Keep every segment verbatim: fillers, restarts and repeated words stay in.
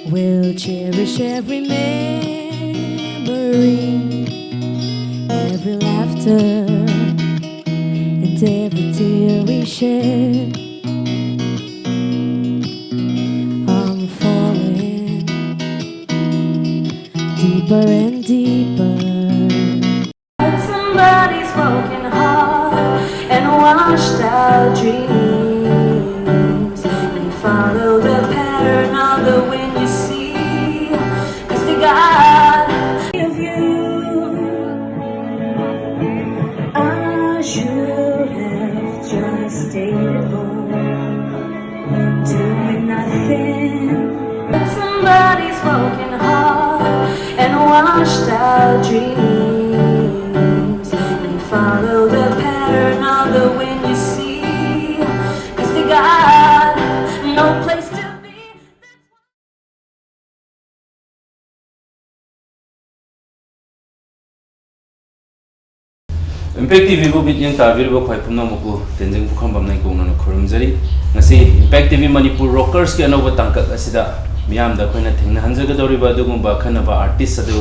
We'll cherish every memory, every laughter, and every tear we share. I'm falling deeper and deeper. Somebody's broken heart and washed out dreams. And follow the pattern of the wind you see. 'Cause they got of you. I should have just stayed at home, doing nothing. But somebody's broken heart and washed out dreams. And follow the pattern of the wind you see. 'Cause they got no place to be. Impact T Vꯕꯨ ꯃꯤꯠꯌꯦꯡ ꯇꯥꯕꯤꯔꯤꯕ ꯈ꯭ꯋꯥꯏ ꯄꯨꯝꯅꯃꯛꯄꯨ ꯇꯦꯟꯖꯤꯡ ꯄꯨꯈ꯭ꯔꯝꯕꯝꯅ ꯏꯀꯣꯛꯅꯅ ꯈꯨꯔꯨꯝꯖꯔꯤ꯫ ꯉꯁꯤ Impact T V Manipur ꯔꯣꯀꯔꯁꯀꯤ ꯑꯅꯧꯕ ꯇꯥꯡꯀꯛ ꯑꯁꯤꯗ ꯃꯤꯌꯥꯝꯗ ꯑꯩꯈꯣꯏꯅ ꯊꯦꯡꯅꯍꯟꯖꯒꯗꯧꯔꯤꯕ ꯑꯗꯨꯒꯨꯝꯕ ꯑꯈꯟꯅꯕ ꯑꯥꯔꯇꯤꯁ ꯑꯗꯨ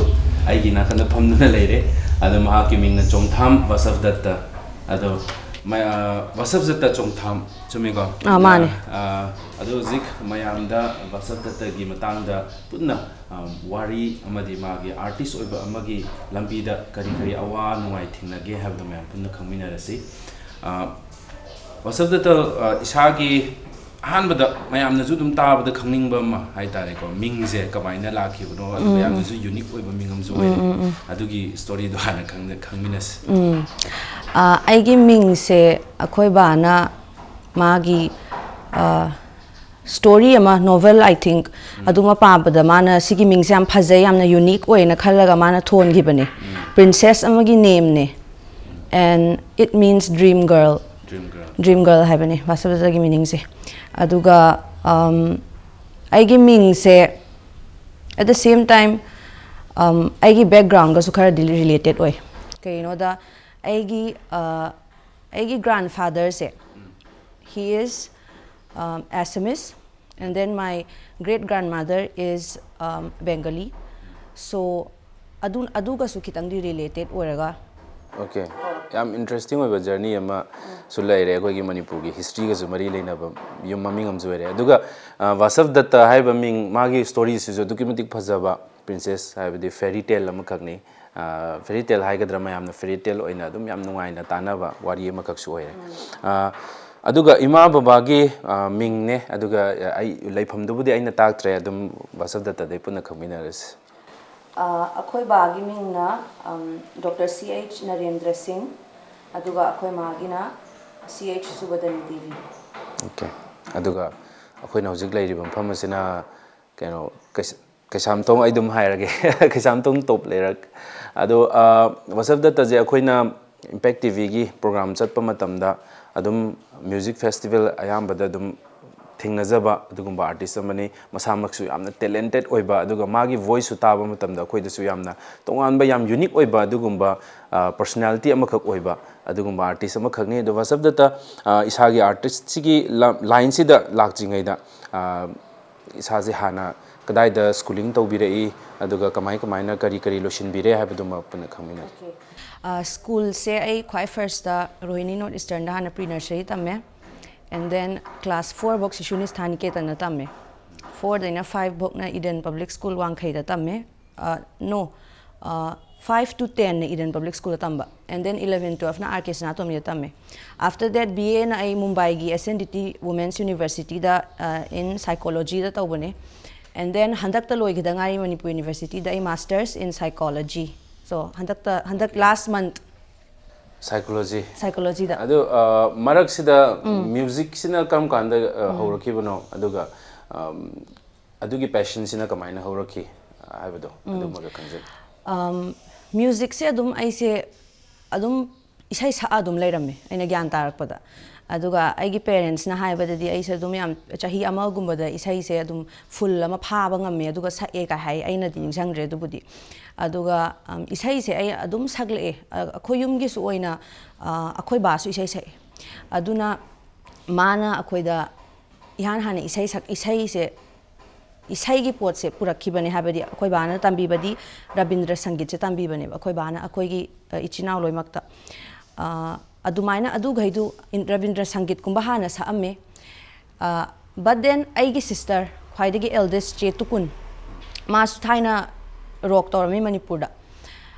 ꯑꯩꯒꯤ ꯅꯥꯀꯟꯗ ꯐꯝꯗꯨꯅ ꯂꯩꯔꯦ꯫ ꯑꯗꯣ ꯃꯍꯥꯛꯀꯤ ꯃꯤꯡꯅ ꯆꯣꯡꯊꯥꯝ ꯕꯁꯕꯗꯠꯇ꯫ ꯑꯗꯣ ꯃ-, ꯑ, ꯕꯁꯕꯗꯠꯇ ꯆꯣꯡꯊꯥꯝ, ꯆꯨꯝꯃꯤꯀꯣ? ꯑꯥ, ꯃꯥꯅꯦ꯫ ꯑ, ꯑꯗꯣ ꯍꯧꯖꯤꯛ ꯃꯌꯥꯝꯗ ꯕꯁꯕꯗꯠꯇꯒꯤ ꯃꯇꯥꯡꯗ ꯄꯨꯟꯅ, ꯑ, ꯋꯥꯔꯤ ꯑꯃꯗꯤ ꯃꯥꯒꯤ ꯑꯥꯔꯇꯤꯁ ꯑꯣꯏꯕ ꯑꯃꯒꯤ ꯂꯝꯕꯤꯗ ꯀꯔꯤ ꯀꯔꯤ ꯑꯋꯥ ꯅꯨꯡꯉꯥꯏ ꯊꯦꯡꯅꯒꯦ ꯍꯥꯏꯕꯗꯣ ꯃꯌꯥꯝ ꯄꯨꯟꯅ ꯈꯪꯃꯤꯟꯅꯔꯁꯤ꯫ ꯑ, ꯕꯁꯕꯗꯠꯇ, ꯑ, ꯏꯁꯥꯒꯤ ꯑꯍꯥꯟꯕꯗ ꯃꯌꯥꯝꯅꯁꯨ ꯑꯗꯨꯝ ꯇꯥꯕꯗ ꯈꯪꯅꯤꯡꯕ ꯑꯃ ꯍꯥꯏꯇꯥꯔꯦꯀꯣ, ꯃꯤꯡꯁꯦ ꯀꯃꯥꯏꯅ ꯂꯥꯛꯈꯤꯕꯅꯣ, ꯑꯗꯨꯒ ꯎꯝ꯫ ꯌꯥꯝꯅꯁꯨ ꯌꯨꯅꯤꯛ ꯑꯣꯏꯕ ꯃꯤꯡ ꯑꯃꯁꯨ ꯑꯣꯏꯔꯦ꯫ ꯎꯝ, ꯎꯝ, ꯎꯝ꯫ ꯑꯗꯨꯒꯤ ꯁ꯭ꯇꯣꯔꯤꯗꯣ ꯍꯥꯟꯅ ꯈꯪꯗ-, ꯈꯪꯃꯤꯟꯅꯁꯤ꯫ ꯎꯝ꯫ ꯑ, ꯑꯩꯒꯤ ꯃꯤꯡꯁꯦ ꯑꯩꯈꯣꯏ ꯕꯥꯅ ꯃꯥꯒꯤ, ꯑ, ꯁ꯭ꯇꯣꯔꯤ ꯑꯃ, ꯅꯣꯚꯦꯜ, I think, ꯎꯝ꯫ ꯑꯗꯨꯃ ꯄꯥꯕꯗ ꯃꯥꯅ ꯁꯤꯒꯤ ꯃꯤꯡꯁꯦ ꯌꯥꯝ ꯐꯖꯩ, ꯌꯥꯝꯅ ꯌꯨꯅꯤꯛ ꯑꯣꯏꯅ ꯈꯜꯂꯒ ꯃꯥꯅ ꯊꯣꯟꯈꯤꯕꯅꯦ꯫ ꯎꯝ꯫ ꯄ꯭ꯔꯤꯟꯁꯦꯁ ꯑꯃꯒꯤ ꯅꯦꯝꯅꯦ꯫ ꯎꯝ꯫ And it means dream girl꯫ Dream girl. Dream girl ꯍꯥꯏꯕꯅꯦ ꯕꯁꯕꯗꯠꯇꯒꯤ ꯃꯤꯅꯤꯡꯁꯦ꯫ ꯑꯗꯨꯒ, ꯑꯝ, ꯑꯩꯒꯤ ꯃꯤꯡꯁꯦ, at the same time, ꯑꯝ, ꯑꯩꯒꯤ ꯕꯦꯛꯒ꯭ꯔꯥꯎꯟꯒꯁꯨ ꯈꯔꯗꯤ ꯔꯤꯂꯦꯇꯦꯠ ꯑꯣꯏ꯫ ꯀꯩꯒꯤꯅꯣꯗ, ꯑꯩꯒꯤ, ꯑ, ꯑꯩꯒꯤ ꯒ꯭ꯔꯥꯟꯐꯥꯗꯔꯁꯦ, ꯎꯝ꯫ He is, um, Assamese, And then my great grandmother is um, Bengali. So ꯑꯗꯨ ꯑꯗꯨꯒꯁꯨ ꯈꯤꯇꯪꯗꯤ related ꯑꯣꯏꯔꯒ ꯑꯣꯀꯦ꯫ ꯌꯥꯝ ꯏꯟꯇꯔꯦꯁꯇꯤꯡ ꯑꯣꯏꯕ ꯖꯔꯅꯤ ꯑꯃꯁꯨ ꯂꯩꯔꯦ, ꯑꯩꯈꯣꯏꯒꯤ ꯃꯅꯤꯄꯨꯔꯒꯤ ꯍꯤꯁꯇ꯭ꯔꯤꯒꯁꯨ ꯃꯔꯤ ꯂꯩꯅꯕ ꯌꯨꯝ ꯃꯃꯤꯡ ꯑꯃꯁꯨ ꯑꯣꯏꯔꯦ꯫ ꯑꯗꯨꯒ ꯕꯥꯁꯕ ꯗꯠꯇ ꯍꯥꯏꯕ ꯃꯤꯡ, ꯃꯥꯒꯤ ꯁ꯭ꯇꯣꯔꯤꯁꯤꯁꯨ ꯑꯗꯨꯛꯀꯤ ꯃꯇꯤꯛ ꯐꯖꯕ, ꯄ꯭ꯔꯤꯟꯁꯦꯁ ꯍꯥꯏꯕꯗꯤ ꯐꯦꯔꯤ ꯇꯦꯜ ꯑꯃꯈꯛꯅꯤ꯫ ꯐꯦꯔꯤ ꯇꯦꯜ ꯍꯥꯏꯒꯗ꯭ꯔꯥ, ꯃꯌꯥꯝꯅ ꯐꯦꯔꯤ ꯇꯦꯜ ꯑꯣꯏꯅ ꯑꯗꯨꯝ ꯌꯥꯝ ꯅꯨꯡꯉꯥꯏꯅ ꯇꯥꯟꯅꯕ ꯋꯥꯔꯤ ꯑꯃꯈꯛꯁꯨ ꯑꯣꯏꯔꯦ꯫ ꯑꯗꯨꯒ ꯏꯃꯥ ꯕꯕꯥꯒꯤ ꯃꯤꯡꯅꯦ, ꯑꯗꯨꯒ ꯑꯩ ꯂꯩꯐꯝꯗꯨꯕꯨꯗꯤ ꯑꯩꯅ ꯇꯥꯛꯇ꯭ꯔꯦ, ꯑꯗꯨꯝ ꯕꯥꯁꯕ ꯗꯠꯇꯗꯩ ꯄꯨꯟꯅ ꯈꯪꯃꯤꯟꯅꯔꯁꯤ꯫ ꯑꯩꯈꯣꯏ ꯕꯥꯒꯤ ꯃꯤꯡꯅ ꯗꯣꯛꯇꯔ ꯁꯤ ꯑꯩꯆ ꯅꯔꯦꯟꯗ꯭ꯔ ꯁꯤꯡ, ꯑꯗꯨꯒ ꯑꯩꯈꯣꯏ ꯃꯥꯒꯤꯅ ꯁꯤ ꯑꯩꯆ ꯁꯨꯕꯗꯅꯤ ꯗꯦꯕꯤ꯫ ꯑꯣꯀꯦ꯫ ꯑꯗꯨꯒ ꯑꯩꯈꯣꯏꯅ ꯍꯧꯖꯤꯛ ꯂꯩꯔꯤꯕ ꯃꯐꯝ ꯑꯁꯤꯅ ꯀꯩꯅꯣ, ꯀꯩꯁꯥꯝꯊꯣꯡ, ꯑꯩ ꯑꯗꯨꯝ ꯍꯥꯏꯔꯒꯦ, ꯀꯩꯁꯥꯝꯊꯣꯡ ꯇꯣꯞ ꯂꯩꯔꯛ꯫ ꯑꯗꯣ ꯕꯥꯁꯕ ꯗꯠꯇꯁꯦ ꯑꯩꯈꯣꯏꯅ ꯏꯝꯄꯦꯛ ꯇꯤ ꯚꯤꯒꯤ ꯄ꯭ꯔꯣꯒ꯭ꯔꯥꯝ ꯆꯠꯄ ꯃꯇꯝꯗ ꯑꯗꯨꯝ ꯃ꯭ꯌꯨꯖꯤꯛ ꯐꯦꯁꯇꯤꯚꯦꯜ ꯑꯌꯥꯝꯕꯗ ꯑꯗꯨꯝ ꯊꯦꯡꯅꯖꯕ ꯑꯗꯨꯒꯨꯝꯕ ꯑꯥꯔꯇꯤꯁ ꯑꯃꯅꯤ꯫ ꯃꯁꯥꯃꯛꯁꯨ ꯌꯥꯝꯅ ꯇꯦꯂꯦꯟꯇꯦꯠ ꯑꯣꯏꯕ, ꯑꯗꯨꯒ ꯃꯥꯒꯤ ꯚꯣꯏꯁꯁꯨ ꯇꯥꯕ ꯃꯇꯝꯗ ꯑꯩꯈꯣꯏꯗꯁꯨ ꯌꯥꯝꯅ ꯇꯣꯉꯥꯟꯕ, ꯌꯥꯝ ꯌꯨꯅꯤꯛ ꯑꯣꯏꯕ ꯑꯗꯨꯒꯨꯝꯕ ꯄꯔꯁꯣꯅꯦꯂꯤꯇꯤ ꯑꯃꯈꯛ ꯑꯣꯏꯕ ꯑꯗꯨꯒꯨꯝꯕ ꯑꯥꯔꯇꯤꯁ ꯑꯃꯈꯛꯅꯤ꯫ ꯑꯗꯣ ꯕꯥꯁꯕ ꯗꯠꯇ ꯏꯁꯥꯒꯤ ꯑꯥꯔꯇꯤꯁꯁꯤꯒꯤ ꯂꯥꯏꯟꯁꯤꯗ ꯂꯥꯛꯇ꯭ꯔꯤꯉꯩꯗ ꯏꯁꯥꯁꯦ ꯍꯥꯟꯅ ꯀꯗꯥꯏꯗ ꯁ꯭ꯀꯨꯂꯤꯡ ꯇꯧꯕꯤꯔꯛꯏ, ꯑꯗꯨꯒ ꯀꯃꯥꯏ ꯀꯃꯥꯏꯅ ꯀꯔꯤ ꯀꯔꯤ ꯂꯣꯏꯁꯤꯟꯕꯤꯔꯦ ꯍꯥꯏꯕꯗꯨꯃ ꯄꯨꯟꯅ ꯈꯪꯃꯤꯟꯅꯁꯤ꯫ ꯁ꯭ꯀꯨꯜꯁꯦ ꯑꯩ ꯈ꯭ꯋꯥꯏ ꯐꯥꯔꯁꯇ ꯔꯣꯍꯤꯅꯤ ꯅꯣꯔꯠ ꯏꯁꯇꯔꯟꯗ ꯍꯥꯟꯅ ꯄ꯭ꯔꯤ ꯅꯔꯁꯔꯤ ꯇꯝꯃꯦ꯫ And then class four ꯐꯥꯎ ꯁꯤꯁꯨ ꯅꯤꯁꯊꯥ ꯅꯤꯀꯦꯇꯟꯗ ꯇꯝꯃꯦ꯫ ꯐꯣꯔꯗꯩꯅ ꯐꯥꯏꯚ ꯐꯥꯎꯅ ꯏꯗꯟ ꯄꯕ꯭ꯂꯤꯛ ꯁ꯭ꯀꯨꯜ ꯋꯥꯡꯈꯩꯗ ꯇꯝꯃꯦ꯫ ꯅꯣ, ꯐꯥꯏꯚ ꯇꯨ ꯇꯦꯟꯅ ꯏꯗꯟ ꯄꯕ꯭ꯂꯤꯛ ꯁ꯭ꯀꯨꯜꯗ ꯇꯝꯕ꯫ And then eleven twelveꯅ ꯑꯥꯔ ꯀꯦ ꯁꯅꯥꯇꯣꯝꯕꯤꯗ ꯇꯝꯃꯦ꯫ After that B Aꯅ ꯑꯩ ꯃꯨꯝꯕꯥꯏꯒꯤ S N D T Women's Universityꯗ in psychologyꯗ ꯇꯧꯕꯅꯦ꯫ And then ꯍꯟꯗꯛꯇ ꯂꯣꯏꯈꯤꯗ ꯉꯥꯏꯔꯤ ꯃꯅꯤꯄꯨꯔ ꯌꯨꯅꯤꯚꯔꯁꯤꯇꯤꯗ ꯑꯩ masters in psychology꯫ So ꯍꯟꯗꯛꯇ, ꯍꯟꯗꯛ last month ꯁꯥꯏꯀꯣꯂꯣꯖꯤ꯫ ꯁꯥꯏꯀꯣꯂꯣꯖꯤꯗ꯫ ꯑꯗꯨ ꯃꯔꯛꯁꯤꯗ ꯃ꯭ꯌꯨꯖꯤꯛꯁꯤꯅ ꯀꯔꯝ ꯀꯥꯟꯗ ꯍꯧꯔꯛꯈꯤꯕꯅꯣ, ꯑꯗꯨꯒ ꯑꯗꯨꯒꯤ ꯄꯦꯁꯟꯁꯤꯅ ꯀꯃꯥꯏꯅ ꯍꯧꯔꯛꯈꯤ ꯍꯥꯏꯕꯗꯣ ꯑꯗꯨꯃꯒ ꯈꯪꯖꯒꯦ꯫ ꯃ꯭ꯌꯨꯖꯤꯛꯁꯦ ꯑꯗꯨꯝ ꯑꯩꯁꯦ ꯑꯗꯨꯝ ꯏꯁꯩ ꯁꯛꯑ ꯑꯗꯨꯝ ꯂꯩꯔꯝꯃꯦ ꯑꯩꯅ ꯒ꯭ꯌꯥꯟ ꯇꯥꯔꯛꯄꯗ꯫ ꯑꯗꯨꯒ ꯑꯩꯒꯤ ꯄꯦꯔꯦꯟꯁꯅ ꯍꯥꯏꯕꯗꯗꯤ ꯑꯩꯁꯦ ꯑꯗꯨꯝ ꯌꯥꯝ ꯆꯍꯤ ꯑꯃꯒꯨꯝꯕꯗ ꯏꯁꯩꯁꯦ ꯑꯗꯨꯝ ꯐꯨꯜ ꯑꯃ ꯐꯥꯕ ꯉꯝꯃꯦ ꯑꯗꯨꯒ ꯁꯛꯑꯦ ꯀꯥꯏ ꯍꯥꯏ꯫ ꯑꯩꯅꯗꯤ ꯅꯤꯡꯁꯤꯡꯗ꯭ꯔꯦ ꯑꯗꯨꯕꯨꯗꯤ꯫ ꯑꯗꯨꯒ ꯏꯁꯩꯁꯦ ꯑꯩ ꯑꯗꯨꯝ ꯁꯛꯂꯛꯑꯦ꯫ ꯑꯩꯈꯣꯏ ꯌꯨꯝꯒꯤꯁꯨ ꯑꯣꯏꯅ ꯑꯩꯈꯣꯏ ꯕꯥꯁꯨ ꯏꯁꯩ ꯁꯛꯑꯦ꯫ ꯑꯗꯨꯅ ꯃꯥꯅ ꯑꯩꯈꯣꯏꯗ ꯏꯍꯥꯟ ꯍꯥꯟꯅ ꯏꯁꯩ ꯁꯛ ꯏꯁꯩꯁꯦ ꯏꯁꯩꯒꯤ ꯄꯣꯠꯁꯦ ꯄꯨꯔꯛꯈꯤꯕꯅꯦ꯫ ꯍꯥꯏꯕꯗꯤ ꯑꯩꯈꯣꯏ ꯕꯥꯅ ꯇꯝꯕꯤꯕꯗꯤ ꯔꯕꯤꯟꯗ꯭ꯔ ꯁꯪꯒꯤꯠꯁꯦ ꯇꯝꯕꯤꯕꯅꯦꯕ ꯑꯩꯈꯣꯏ ꯕꯥꯅ ꯑꯩꯈꯣꯏꯒꯤ ꯏꯆꯤꯟ ꯏꯅꯥꯎ ꯂꯣꯏꯅꯃꯛꯇ꯫ ꯑꯗꯨꯃꯥꯏꯅ ꯑꯗꯨꯈꯩꯗꯨ ꯔꯕꯤꯟꯗ꯭ꯔ ꯁꯪꯒꯤꯠꯀꯨꯝꯕ ꯍꯥꯟꯅ ꯁꯛꯑꯝꯃꯦ꯫ But then ꯑꯩꯒꯤ ꯁꯤꯁꯇꯔ, ꯈ꯭ꯋꯥꯏꯗꯒꯤ ꯑꯦꯜꯗꯦꯁ ꯆꯦ ꯇꯨꯀꯨꯟ, ꯃꯥꯁꯨ ꯊꯥꯏꯅ ꯔꯣꯛ ꯇꯧꯔꯝꯃꯤ ꯃꯅꯤꯄꯨꯔꯗ꯫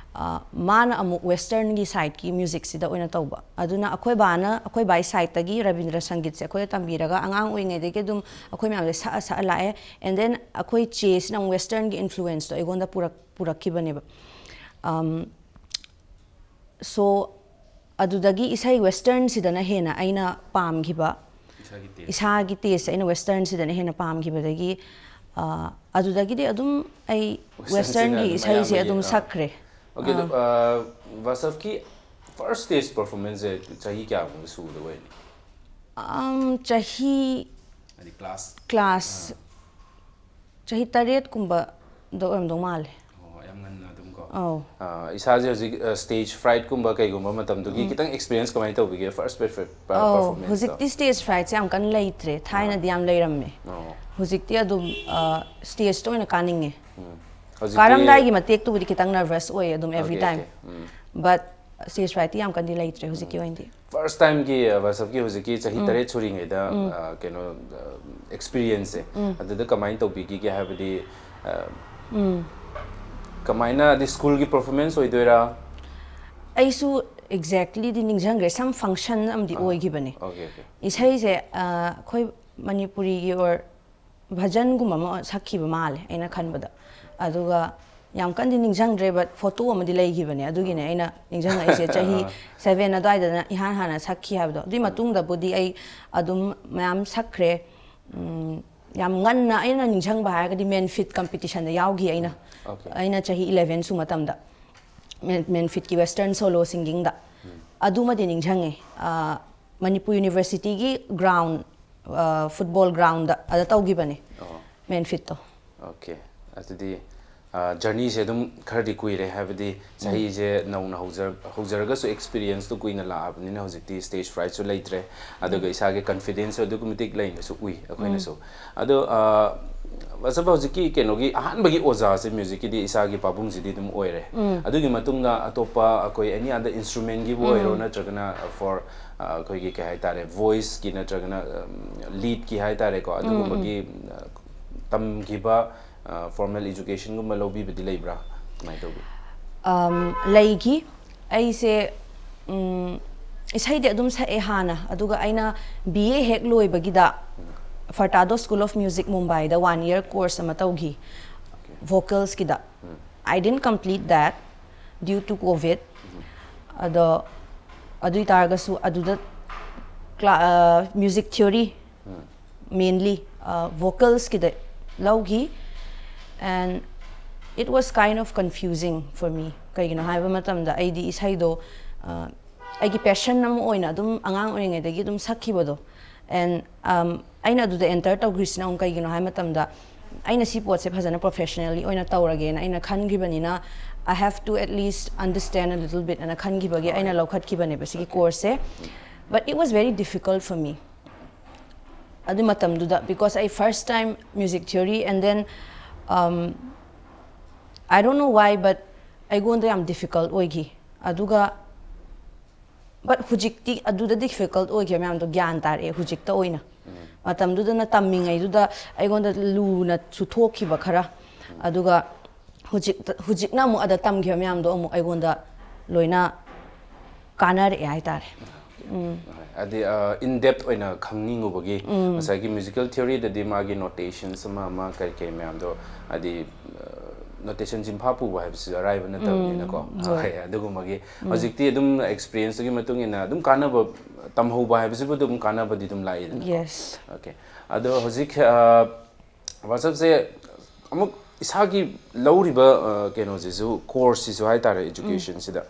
ꯃꯥꯅ ꯑꯃꯨꯛ ꯋꯦꯁꯇꯔꯟꯒꯤ ꯁꯥꯏꯠꯀꯤ ꯃ꯭ꯌꯨꯖꯤꯛꯁꯤꯗ ꯑꯣꯏꯅ ꯇꯧꯕ꯫ ꯑꯗꯨꯅ ꯑꯩꯈꯣꯏ ꯕꯥꯅ ꯑꯩꯈꯣꯏ ꯕꯥꯏ ꯁꯥꯏꯠꯇꯒꯤ ꯔꯕꯤꯟꯗ꯭ꯔ ꯁꯪꯒꯤꯠꯁꯦ ꯑꯩꯈꯣꯏꯗ ꯇꯝꯕꯤꯔꯒ ꯑꯉꯥꯡ ꯑꯣꯏꯔꯤꯉꯩꯗꯒꯤ ꯑꯗꯨꯝ ꯑꯩꯈꯣꯏ ꯃꯌꯥꯝꯁꯦ ꯁꯛꯑ ꯁꯛꯑ ꯂꯥꯛꯑꯦ꯫ And then ꯑꯩꯈꯣꯏ ꯆꯦꯁꯤꯅ ꯑꯃꯨꯛ ꯋꯦꯁꯇꯔꯟꯒꯤ ꯏꯟꯐ꯭ꯂꯨꯋꯦꯟꯁꯇꯣ ꯑꯩꯉꯣꯟꯗ ꯄꯨꯔꯛ ꯄꯨꯔꯛꯈꯤꯕꯅꯦꯕ꯫ So ꯑꯗꯨꯗꯒꯤ ꯏꯁꯩ ꯋꯦꯁꯇꯔꯟꯁꯤꯗꯅ ꯍꯦꯟꯅ ꯑꯩꯅ ꯄꯥꯝꯈꯤꯕ, ꯏꯁꯥꯒꯤ ꯇꯦꯁꯁꯦ ꯑꯩꯅ ꯋꯦꯁꯇꯔꯟꯁꯤꯗꯅ ꯍꯦꯟꯅ ꯄꯥꯝꯈꯤꯕꯗꯒꯤ ꯑꯗꯨꯗꯒꯤꯗꯤ ꯑꯗꯨꯝ ꯑꯩ ꯋꯦꯁꯇꯔꯟꯒꯤ ꯏꯁꯩꯁꯦ ꯑꯗꯨꯝ ꯁꯛꯈ꯭ꯔꯦ꯫ ꯑꯣꯀꯦ꯫ ꯑꯗꯣ ꯕꯥꯁꯐꯀꯤ ꯐꯥꯔꯁ ꯁ꯭ꯇꯦꯖ ꯄꯔꯐꯣꯔꯃꯦꯟꯁꯁꯦ ꯆꯍꯤ ꯀꯌꯥꯒꯨꯝꯕ ꯁꯨꯕꯗ ꯑꯣꯏꯅꯤ? ꯆꯍꯤ ꯍꯥꯏꯗꯤ ꯀ꯭ꯂꯥꯁ ꯀ꯭ꯂꯥꯁ ꯆꯍꯤ ꯇꯔꯦꯠꯀꯨꯝꯕꯗ ꯑꯣꯏꯔꯝꯗꯧ ꯃꯥꯜꯂꯦ꯫ ꯑꯣ, ꯌꯥꯝ ꯉꯟꯅ ꯑꯗꯨꯝ ꯀꯣ꯫ ꯑꯧ꯫ ꯑ, ꯏꯁꯥꯁꯦ ꯍꯧꯖꯤꯛ ꯁ꯭ꯇꯦꯖ ꯐ꯭ꯔꯥꯏꯠꯀꯨꯝꯕ ꯀꯩꯒꯨꯝꯕ ꯃꯇꯝꯗꯨꯒꯤ ꯈꯤꯇꯪ ꯑꯦꯛꯁꯄꯤꯔꯤꯌꯟꯁ ꯀꯃꯥꯏꯅ ꯇꯧꯕꯤꯒꯦ? ꯐꯥꯔꯁ ꯄꯔꯐꯣꯔꯃꯦꯟꯁꯇꯣ? ꯍꯧꯖꯤꯛꯇꯤ ꯁ꯭ꯇꯦꯖ ꯐ꯭ꯔꯥꯏꯠꯁꯦ ꯌꯥꯝ ꯀꯟꯅ ꯂꯩꯇ꯭ꯔꯦ꯫ ꯊꯥꯏꯅꯗꯤ ꯌꯥꯝ ꯂꯩꯔꯝꯃꯦ꯫ ꯑꯣ꯫ ꯍꯧꯖꯤꯛꯇꯤ ꯑꯗꯨꯝ ꯁ꯭ꯇꯦꯖꯇ ꯑꯣꯏꯅ ꯀꯥꯅꯤꯡꯉꯦ꯫ ꯎꯝ꯫ ꯍꯧꯖꯤꯛꯇꯤ ꯀꯥꯔꯝꯗꯥꯏꯒꯤ ꯃꯇꯦꯛꯇꯨꯕꯨꯗꯤ ꯈꯤꯇꯪ ꯅꯔꯚꯁ ꯑꯣꯏꯌꯦ ꯑꯗꯨꯝ every okay, time. Okay. Um. But stage ꯐ꯭ꯔꯥꯏꯠꯇꯤ ꯌꯥꯝ ꯀꯟꯅꯗꯤ ꯂꯩꯇ꯭ꯔꯦ ꯍꯧꯖꯤꯛꯀꯤ ꯑꯣꯏꯅꯗꯤ꯫ ꯐꯥꯔꯁ ꯇꯥꯏꯝꯒꯤ ꯕꯥꯁꯐꯀꯤ ꯍꯧꯖꯤꯛꯀꯤ ꯆꯍꯤ ꯇꯔꯦꯠ ꯁꯨꯔꯤꯉꯩꯗ ꯑ, ꯀꯩꯅꯣ ꯑꯦꯛꯁꯄꯤꯔꯤꯌꯟꯁꯁꯦ ꯑꯗꯨꯗ ꯀꯃꯥꯏꯅ ꯇꯧꯕꯤꯈꯤꯒꯦ? ꯍꯥꯏꯕꯗꯤ ꯑ, ꯀꯃꯥꯏꯅ, ꯍꯥꯏꯗꯤ ꯁ꯭ꯀꯨꯜꯒꯤ ꯄꯔꯐꯣꯔꯃꯦꯟꯁ ꯑꯣꯏꯗꯣꯏꯔꯥ? ꯑꯩꯁꯨ ꯑꯦꯛꯖꯦꯛꯂꯤꯗꯤ ꯅꯤꯡꯁꯤꯡꯗ꯭ꯔꯦ꯫ ꯁꯝ ꯐꯪꯁꯟ ꯑꯃꯗꯤ ꯑꯣꯏꯈꯤꯕꯅꯦ꯫ Okay, okay. ꯏꯁꯩꯁꯦ ꯑ, ꯑꯩꯈꯣꯏ ꯃꯅꯤꯄꯨꯔꯤꯒꯤ ꯑꯣꯔ ꯚꯖꯟꯒꯨꯝꯕ ꯑꯃ ꯁꯛꯈꯤꯕ ꯃꯥꯜꯂꯦ ꯑꯩꯅ ꯈꯟꯕꯗ꯫ ꯑꯗꯨꯒ ꯌꯥꯝ ꯀꯟꯅꯗꯤ ꯅꯤꯡꯁꯤꯡꯗ꯭ꯔꯦ, but ꯐꯣꯇꯣ ꯑꯃꯗꯤ ꯂꯩꯈꯤꯕꯅꯦ꯫ ꯑꯗꯨꯒꯤꯅꯦ ꯑꯩꯅ ꯅꯤꯡꯁꯤꯡꯉꯛꯏꯁꯦ꯫ ꯆꯍꯤ ꯁꯚꯦꯟ ꯑꯗꯨꯋꯥꯏꯗꯅ ꯏꯍꯥꯟ ꯍꯥꯟꯅ ꯁꯛꯈꯤ ꯍꯥꯏꯕꯗꯣ꯫ ꯑꯗꯨꯏ ꯃꯇꯨꯡꯗꯕꯨꯗꯤ ꯑꯩ ꯑꯗꯨꯝ ꯃꯌꯥꯝ ꯁꯛꯈ꯭ꯔꯦ꯫ ꯎꯝ, ꯌꯥꯝ ꯉꯟꯅ ꯑꯩꯅ ꯅꯤꯡꯁꯤꯡꯕ ꯍꯥꯏꯔꯒꯗꯤ ꯃꯦꯟꯐꯤꯠ ꯀꯝꯄꯤꯇꯤꯁꯟꯗ ꯌꯥꯎꯈꯤ ꯑꯩꯅ꯫ ꯑꯣꯀꯦ꯫ ꯑꯩꯅ ꯆꯍꯤ ꯏꯂꯦꯚꯦꯟ ꯁꯨ ꯃꯇꯝꯗ ꯃꯦꯟ-, ꯃꯦꯟꯐꯤꯠꯀꯤ ꯋꯦꯁꯇꯔꯟ ꯁꯣꯂꯣ ꯁꯤꯡꯒꯤꯡꯗ꯫ ꯑꯗꯨꯃꯗꯤ ꯅꯤꯡꯁꯤꯡꯉꯦ꯫ ꯑ, ꯃꯅꯤꯄꯨꯔ ꯌꯨꯅꯤꯚꯔꯁꯤꯇꯤꯒꯤ ꯒ꯭ꯔꯥꯎꯟ, ꯑ, ꯐꯨꯠꯕꯣꯜ ꯒ꯭ꯔꯥꯎꯟꯗ ꯑꯗ ꯇꯧꯈꯤꯕꯅꯦ ꯑꯣ꯫ ꯃꯦꯟꯐꯤꯠꯇꯣ꯫ ꯑꯣꯀꯦ꯫ ꯑꯗꯨꯗꯤ ꯖꯔꯅꯤꯁꯦ ꯑꯗꯨꯝ ꯈꯔꯗꯤ ꯀꯨꯏꯔꯦ, ꯍꯥꯏꯕꯗꯤ ꯆꯍꯤꯁꯦ ꯅꯧꯅ ꯍꯧꯖꯔ ꯍꯧꯖꯔꯒꯁꯨ ꯑꯦꯛꯁꯄꯤꯔꯤꯌꯦꯟꯁꯇꯣ ꯀꯨꯏꯅ ꯂꯥꯛꯑꯕꯅꯤꯅ ꯍꯧꯖꯤꯛꯇꯤ ꯁ꯭ꯇꯦꯖ ꯐ꯭ꯔꯥꯏꯠꯁꯨ ꯂꯩꯇ꯭ꯔꯦ, ꯑꯗꯨꯒ ꯏꯁꯥꯒꯤ ꯀꯟꯐꯤꯗꯦꯟꯁꯁꯨ ꯑꯗꯨꯛꯀꯤ ꯃꯇꯤꯛ ꯂꯩꯅꯁꯨ ꯎꯏ ꯑꯩꯈꯣꯏꯅꯁꯨ꯫ ꯑꯗꯣ ꯋꯥꯆꯞ ꯍꯧꯖꯤꯛꯀꯤ ꯀꯩꯅꯣꯒꯤ ꯑꯍꯥꯟꯕꯒꯤ ꯑꯣꯖꯥꯁꯦ ꯃ꯭ꯌꯨꯖꯤꯛꯀꯤꯗꯤ ꯏꯁꯥꯒꯤ ꯄꯥꯕꯨꯡꯁꯤꯗꯤ ꯑꯗꯨꯝ ꯑꯣꯏꯔꯦ꯫ ꯑꯗꯨꯒꯤ ꯃꯇꯨꯡꯗ ꯑꯇꯣꯞꯄ ꯑꯩꯈꯣꯏ ꯑꯦꯅꯤ ꯑꯗ ꯏꯟꯁꯇ꯭ꯔꯨꯃꯦꯟꯒꯤꯕꯨ ꯑꯣꯏꯔꯣ, ꯅꯠꯇ꯭ꯔꯒꯅ ꯐꯣꯔ ꯑꯩꯈꯣꯏꯒꯤ ꯀꯩ ꯍꯥꯏꯇꯥꯔꯦ, ꯚꯣꯏꯁꯀꯤ ꯅꯠꯇ꯭ꯔꯒꯅ ꯂꯤꯗꯀꯤ ꯍꯥꯏꯇꯥꯔꯦꯀꯣ, ꯑꯗꯨꯒꯨꯝꯕꯒꯤ ꯇꯝꯈꯤꯕ ꯐꯣꯔꯃꯦꯜ ꯏꯖꯨꯀꯦꯁꯟꯒꯨꯝꯕ ꯂꯧꯕꯤꯕꯗꯤ ꯂꯩꯕ꯭ꯔꯥ? ꯀꯃꯥꯏꯅ ꯇꯧꯒꯦ? ꯂꯩꯈꯤ꯫ ꯑꯩꯁꯦ ꯏꯁꯩꯗꯤ ꯑꯗꯨꯝ ꯁꯛꯑꯦ ꯍꯥꯟꯅ, ꯑꯗꯨꯒ ꯑꯩꯅ ꯕꯤ ꯑꯦ ꯍꯦꯛ ꯂꯣꯏꯕꯒꯤꯗ ꯐꯔꯇꯥꯗꯣ ꯁ꯭ꯀꯨꯜ ꯑꯣꯐ ꯃ꯭ꯌꯨꯖꯤꯛ ꯃꯨꯝꯕꯥꯏꯗ ꯋꯥꯟ ꯌꯔ ꯀꯣꯔꯁ ꯑꯃ ꯇꯧꯈꯤ ꯚꯣꯀꯦꯜꯁꯀꯤꯗ꯫ I didn't complete that due to COVID. ꯑꯗꯣ ꯑꯗꯨ ꯑꯣꯏꯇꯥꯔꯒꯁꯨ ꯑꯗꯨꯗ ꯀ꯭ꯂꯥ ꯃ꯭ꯌꯨꯖꯤꯛ ꯊꯤꯑꯣꯔꯤ ꯃꯦꯟꯂꯤ ꯚꯣꯀꯦꯜꯁꯀꯤꯗ ꯂꯧꯈꯤ꯫ And it was kind of confusing for me. ꯀꯩꯒꯤꯅꯣ ꯍꯥꯏꯕ ꯃꯇꯝꯗ ꯑꯩꯗꯤ ꯏꯁꯩꯗꯣ ꯑꯩꯒꯤ ꯄꯦꯁꯟ ꯑꯃ ꯑꯣꯏꯅ ꯑꯗꯨꯝ ꯑꯉꯥꯡ ꯑꯣꯏꯔꯤꯉꯩꯗꯒꯤ ꯑꯗꯨꯝ ꯁꯛꯈꯤꯕꯗꯣ꯫ And ꯑꯩꯅ ꯑꯗꯨꯗ ꯑꯦꯟꯇꯔ ꯇꯧꯈ꯭ꯔꯤꯁꯤꯅ ꯑꯃꯨꯛ ꯀꯩꯒꯤꯅꯣ ꯍꯥꯏꯕ ꯃꯇꯝꯗ, ꯑꯩꯅ ꯁꯤ ꯄꯣꯠꯁꯦ ꯐꯖꯅ ꯄ꯭ꯔꯣꯐꯦꯁꯅꯦꯜꯂꯤ ꯑꯣꯏꯅ ꯇꯧꯔꯒꯦꯅ ꯑꯩꯅ ꯈꯟꯈꯤꯕꯅꯤꯅ, I have to at least understand a little bit ꯑꯅ ꯈꯟꯈꯤꯕꯒꯤ ꯑꯩꯅ ꯂꯧꯈꯠꯈꯤꯕꯅꯦꯕ ꯁꯤꯒꯤ ꯀꯣꯔꯁꯁꯦ꯫ But it was very difficult for me ꯑꯗꯨ ꯃꯇꯝꯗꯨꯗ, because ꯑꯩ first time music theory, and then I don't know why, but ꯑꯩꯉꯣꯟꯗ ꯌꯥꯝ ꯗꯤꯐꯤꯀꯜꯠ ꯑꯣꯏꯈꯤ꯫ ꯑꯗꯨꯒ but ꯍꯧꯖꯤꯛꯇꯤ ꯑꯗꯨꯗ ꯗꯤꯐꯤꯀꯜꯠ ꯑꯣꯏꯈꯤꯕ ꯃꯌꯥꯝꯗꯣ ꯒ꯭ꯌꯥꯟ ꯇꯥꯔꯛꯑꯦ ꯍꯧꯖꯤꯛꯇ ꯑꯣꯏꯅ꯫ ꯃꯇꯝꯗꯨꯗꯅ ꯇꯝꯃꯤꯉꯩꯗꯨꯗ ꯑꯩꯉꯣꯟꯗ ꯂꯨꯅꯁꯨ ꯊꯣꯛꯈꯤꯕ ꯈꯔ, ꯑꯗꯨꯒ ꯍꯧꯖꯤꯛꯇ ꯍꯧꯖꯤꯛꯅ ꯑꯃꯨꯛ ꯑꯗ ꯇꯝꯈꯤꯕ ꯃꯌꯥꯝꯗꯣ ꯑꯃꯨꯛ ꯑꯩꯉꯣꯟꯗ ꯂꯣꯏꯅ ꯀꯥꯟꯅꯔꯛꯑꯦ ꯍꯥꯏꯇꯥꯔꯦ꯫ ꯍꯥꯏꯗꯤ ꯏꯟ ꯗꯦꯞ ꯑꯣꯏꯅ ꯈꯪꯅꯤꯡꯉꯨꯕꯒꯤ꯫ ꯉꯁꯥꯏꯒꯤ ꯃ꯭ꯌꯨꯖꯤꯀꯦꯜ ꯊꯤꯑꯣꯔꯤꯗꯗꯤ ꯃꯥꯒꯤ ꯅꯣꯇꯦꯁꯟꯁ ꯑꯃ ꯑꯃ ꯀꯔꯤ ꯀꯔꯤ ꯃꯌꯥꯝꯗꯣ, ꯍꯥꯏꯗꯤ ꯅꯣꯇꯦꯁꯟ ꯆꯤꯟꯐꯥ ꯄꯨꯕ ꯍꯥꯏꯕꯁꯤꯁꯨ ꯑꯔꯥꯏꯕ ꯅꯠꯇꯕꯅꯤꯅꯀꯣ꯫ ꯍꯣꯏ, ꯑꯗꯨꯒꯨꯝꯕꯒꯤ ꯍꯧꯖꯤꯛꯇꯤ ꯑꯗꯨꯝ ꯑꯦꯛꯁꯄꯤꯔꯤꯌꯦꯟꯁꯇꯨꯒꯤ ꯃꯇꯨꯡ ꯏꯟꯅ ꯑꯗꯨꯝ ꯀꯥꯟꯅꯕ, ꯇꯝꯍꯧꯕ ꯍꯥꯏꯕꯁꯤꯕꯨ ꯑꯗꯨꯝ ꯀꯥꯟꯅꯕꯗꯤ ꯑꯗꯨꯝ ꯂꯥꯛꯏꯗꯅꯀꯣ꯫ Yes. Okay. ꯑꯗꯣ ꯍꯧꯖꯤꯛ ꯋꯥꯆꯞꯁꯦ ꯑꯃꯨꯛ ꯏꯁꯥꯒꯤ ꯂꯧꯔꯤꯕ ꯀꯩꯅꯣꯁꯤꯁꯨ, ꯀꯣꯔꯁꯁꯤꯁꯨ ꯍꯥꯏꯇꯥꯔꯦ, ꯏꯖꯨꯀꯦꯁꯟꯁꯤꯗ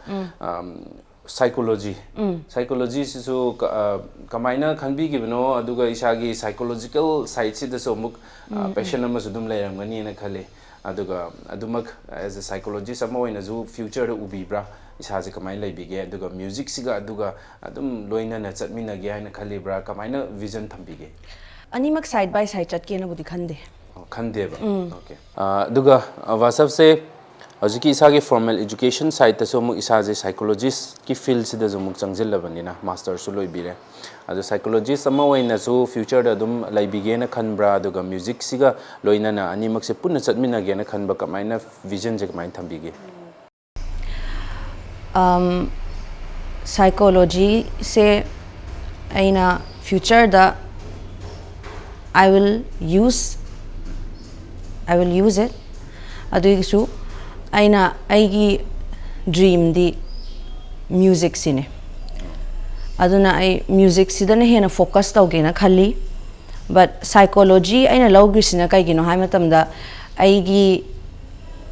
ꯁꯥꯏꯀꯣꯂꯣꯖꯤ, ꯁꯥꯏꯀꯣꯂꯣꯖꯤꯁꯤꯁꯨ ꯀꯃꯥꯏꯅ ꯈꯟꯕꯤꯈꯤꯕꯅꯣ, ꯑꯗꯨꯒ ꯏꯁꯥꯒꯤ ꯁꯥꯏꯀꯣꯂꯣꯖꯤꯀꯦꯜ ꯁꯥꯏꯠꯁꯤꯗꯁꯨ ꯑꯃꯨꯛ ꯄꯦꯁꯟ ꯑꯃꯁꯨ ꯑꯗꯨꯝ ꯂꯩꯔꯝꯒꯅꯤꯅ ꯈꯜꯂꯤ꯫ ꯑꯗꯨꯒ ꯑꯗꯨꯃꯛ as a psychologist ꯑꯃ ꯑꯣꯏꯅꯁꯨ future ꯗ ꯎꯕꯤꯕ꯭ꯔꯥ? ꯏꯁꯥꯁꯦ ꯀꯃꯥꯏꯅ ꯂꯩꯕꯤꯒꯦ? ꯑꯗꯨꯒ music ꯁꯤꯒ ꯑꯗꯨꯒ ꯑꯗꯨꯝ ꯂꯣꯏꯅꯅ ꯆꯠꯃꯤꯟꯅꯒꯦ ꯍꯥꯏꯅ ꯈꯜꯂꯤꯕ꯭ꯔꯥ? ꯀꯃꯥꯏꯅ vision ꯊꯝꯕꯤꯒꯦ? ꯑꯅꯤꯃꯛ side by side ꯆꯠꯀꯦꯅꯕꯨꯗꯤ ꯈꯟꯗꯦ꯫ ꯑꯣ, ꯈꯟꯗꯦꯕ? Okay꯫ ꯑꯥ, ꯑꯗꯨꯒ, ꯑꯥ, ꯋꯥꯁꯞꯁꯦ ꯍꯧꯖꯤꯛꯀꯤ ꯏꯁꯥꯒꯤ formal education side ꯇꯁꯨ ꯑꯃꯨꯛ ꯏꯁꯥꯁꯦ psychologist ꯀꯤ field ꯁꯤꯗꯁꯨ ꯑꯃꯨꯛ ꯆꯪꯁꯤꯜꯂꯕꯅꯤꯅ, master ꯁꯨ ꯂꯣꯏꯕꯤꯔꯦ꯫ ꯑꯗꯣ psychologist ꯑꯃ ꯑꯣꯏꯅꯁꯨ future ꯗ ꯑꯗꯨꯝ ꯂꯩꯕꯤꯒꯦꯅ ꯈꯟꯕ꯭ꯔꯥ? ꯑꯗꯨꯒ music ꯁꯤꯒ ꯂꯣꯏꯅꯅ ꯑꯅꯤꯃꯛꯁꯦ ꯄꯨꯟꯅ ꯆꯠꯃꯤꯟꯅꯒꯦꯅ ꯈꯟꯕ, ꯀꯃꯥꯏꯅ vision ꯁꯦ ꯀꯃꯥꯏꯅ ꯊꯝꯕꯤꯒꯦ? ꯑꯝ, psychology ꯁꯦ ꯑꯩꯅ future the I will use, I will use it꯫ ꯑꯗꯨꯒꯤꯁꯨ ꯑꯩꯅ ꯑꯩꯒꯤ dream ꯗꯤ music ꯁꯤꯅꯦ꯫ ꯑꯗꯨꯅ ꯑꯩ music ꯁꯤꯗꯅ ꯍꯦꯟꯅ focus ꯇꯧꯒꯦꯅ ꯈꯜꯂꯤ꯫ But psychology ꯑꯩꯅ ꯂꯧꯈ꯭ꯔꯤꯁꯤꯅ ꯀꯩꯒꯤꯅꯣ ꯍꯥꯏ ꯃꯇꯝꯗ, ꯑꯩꯒꯤ,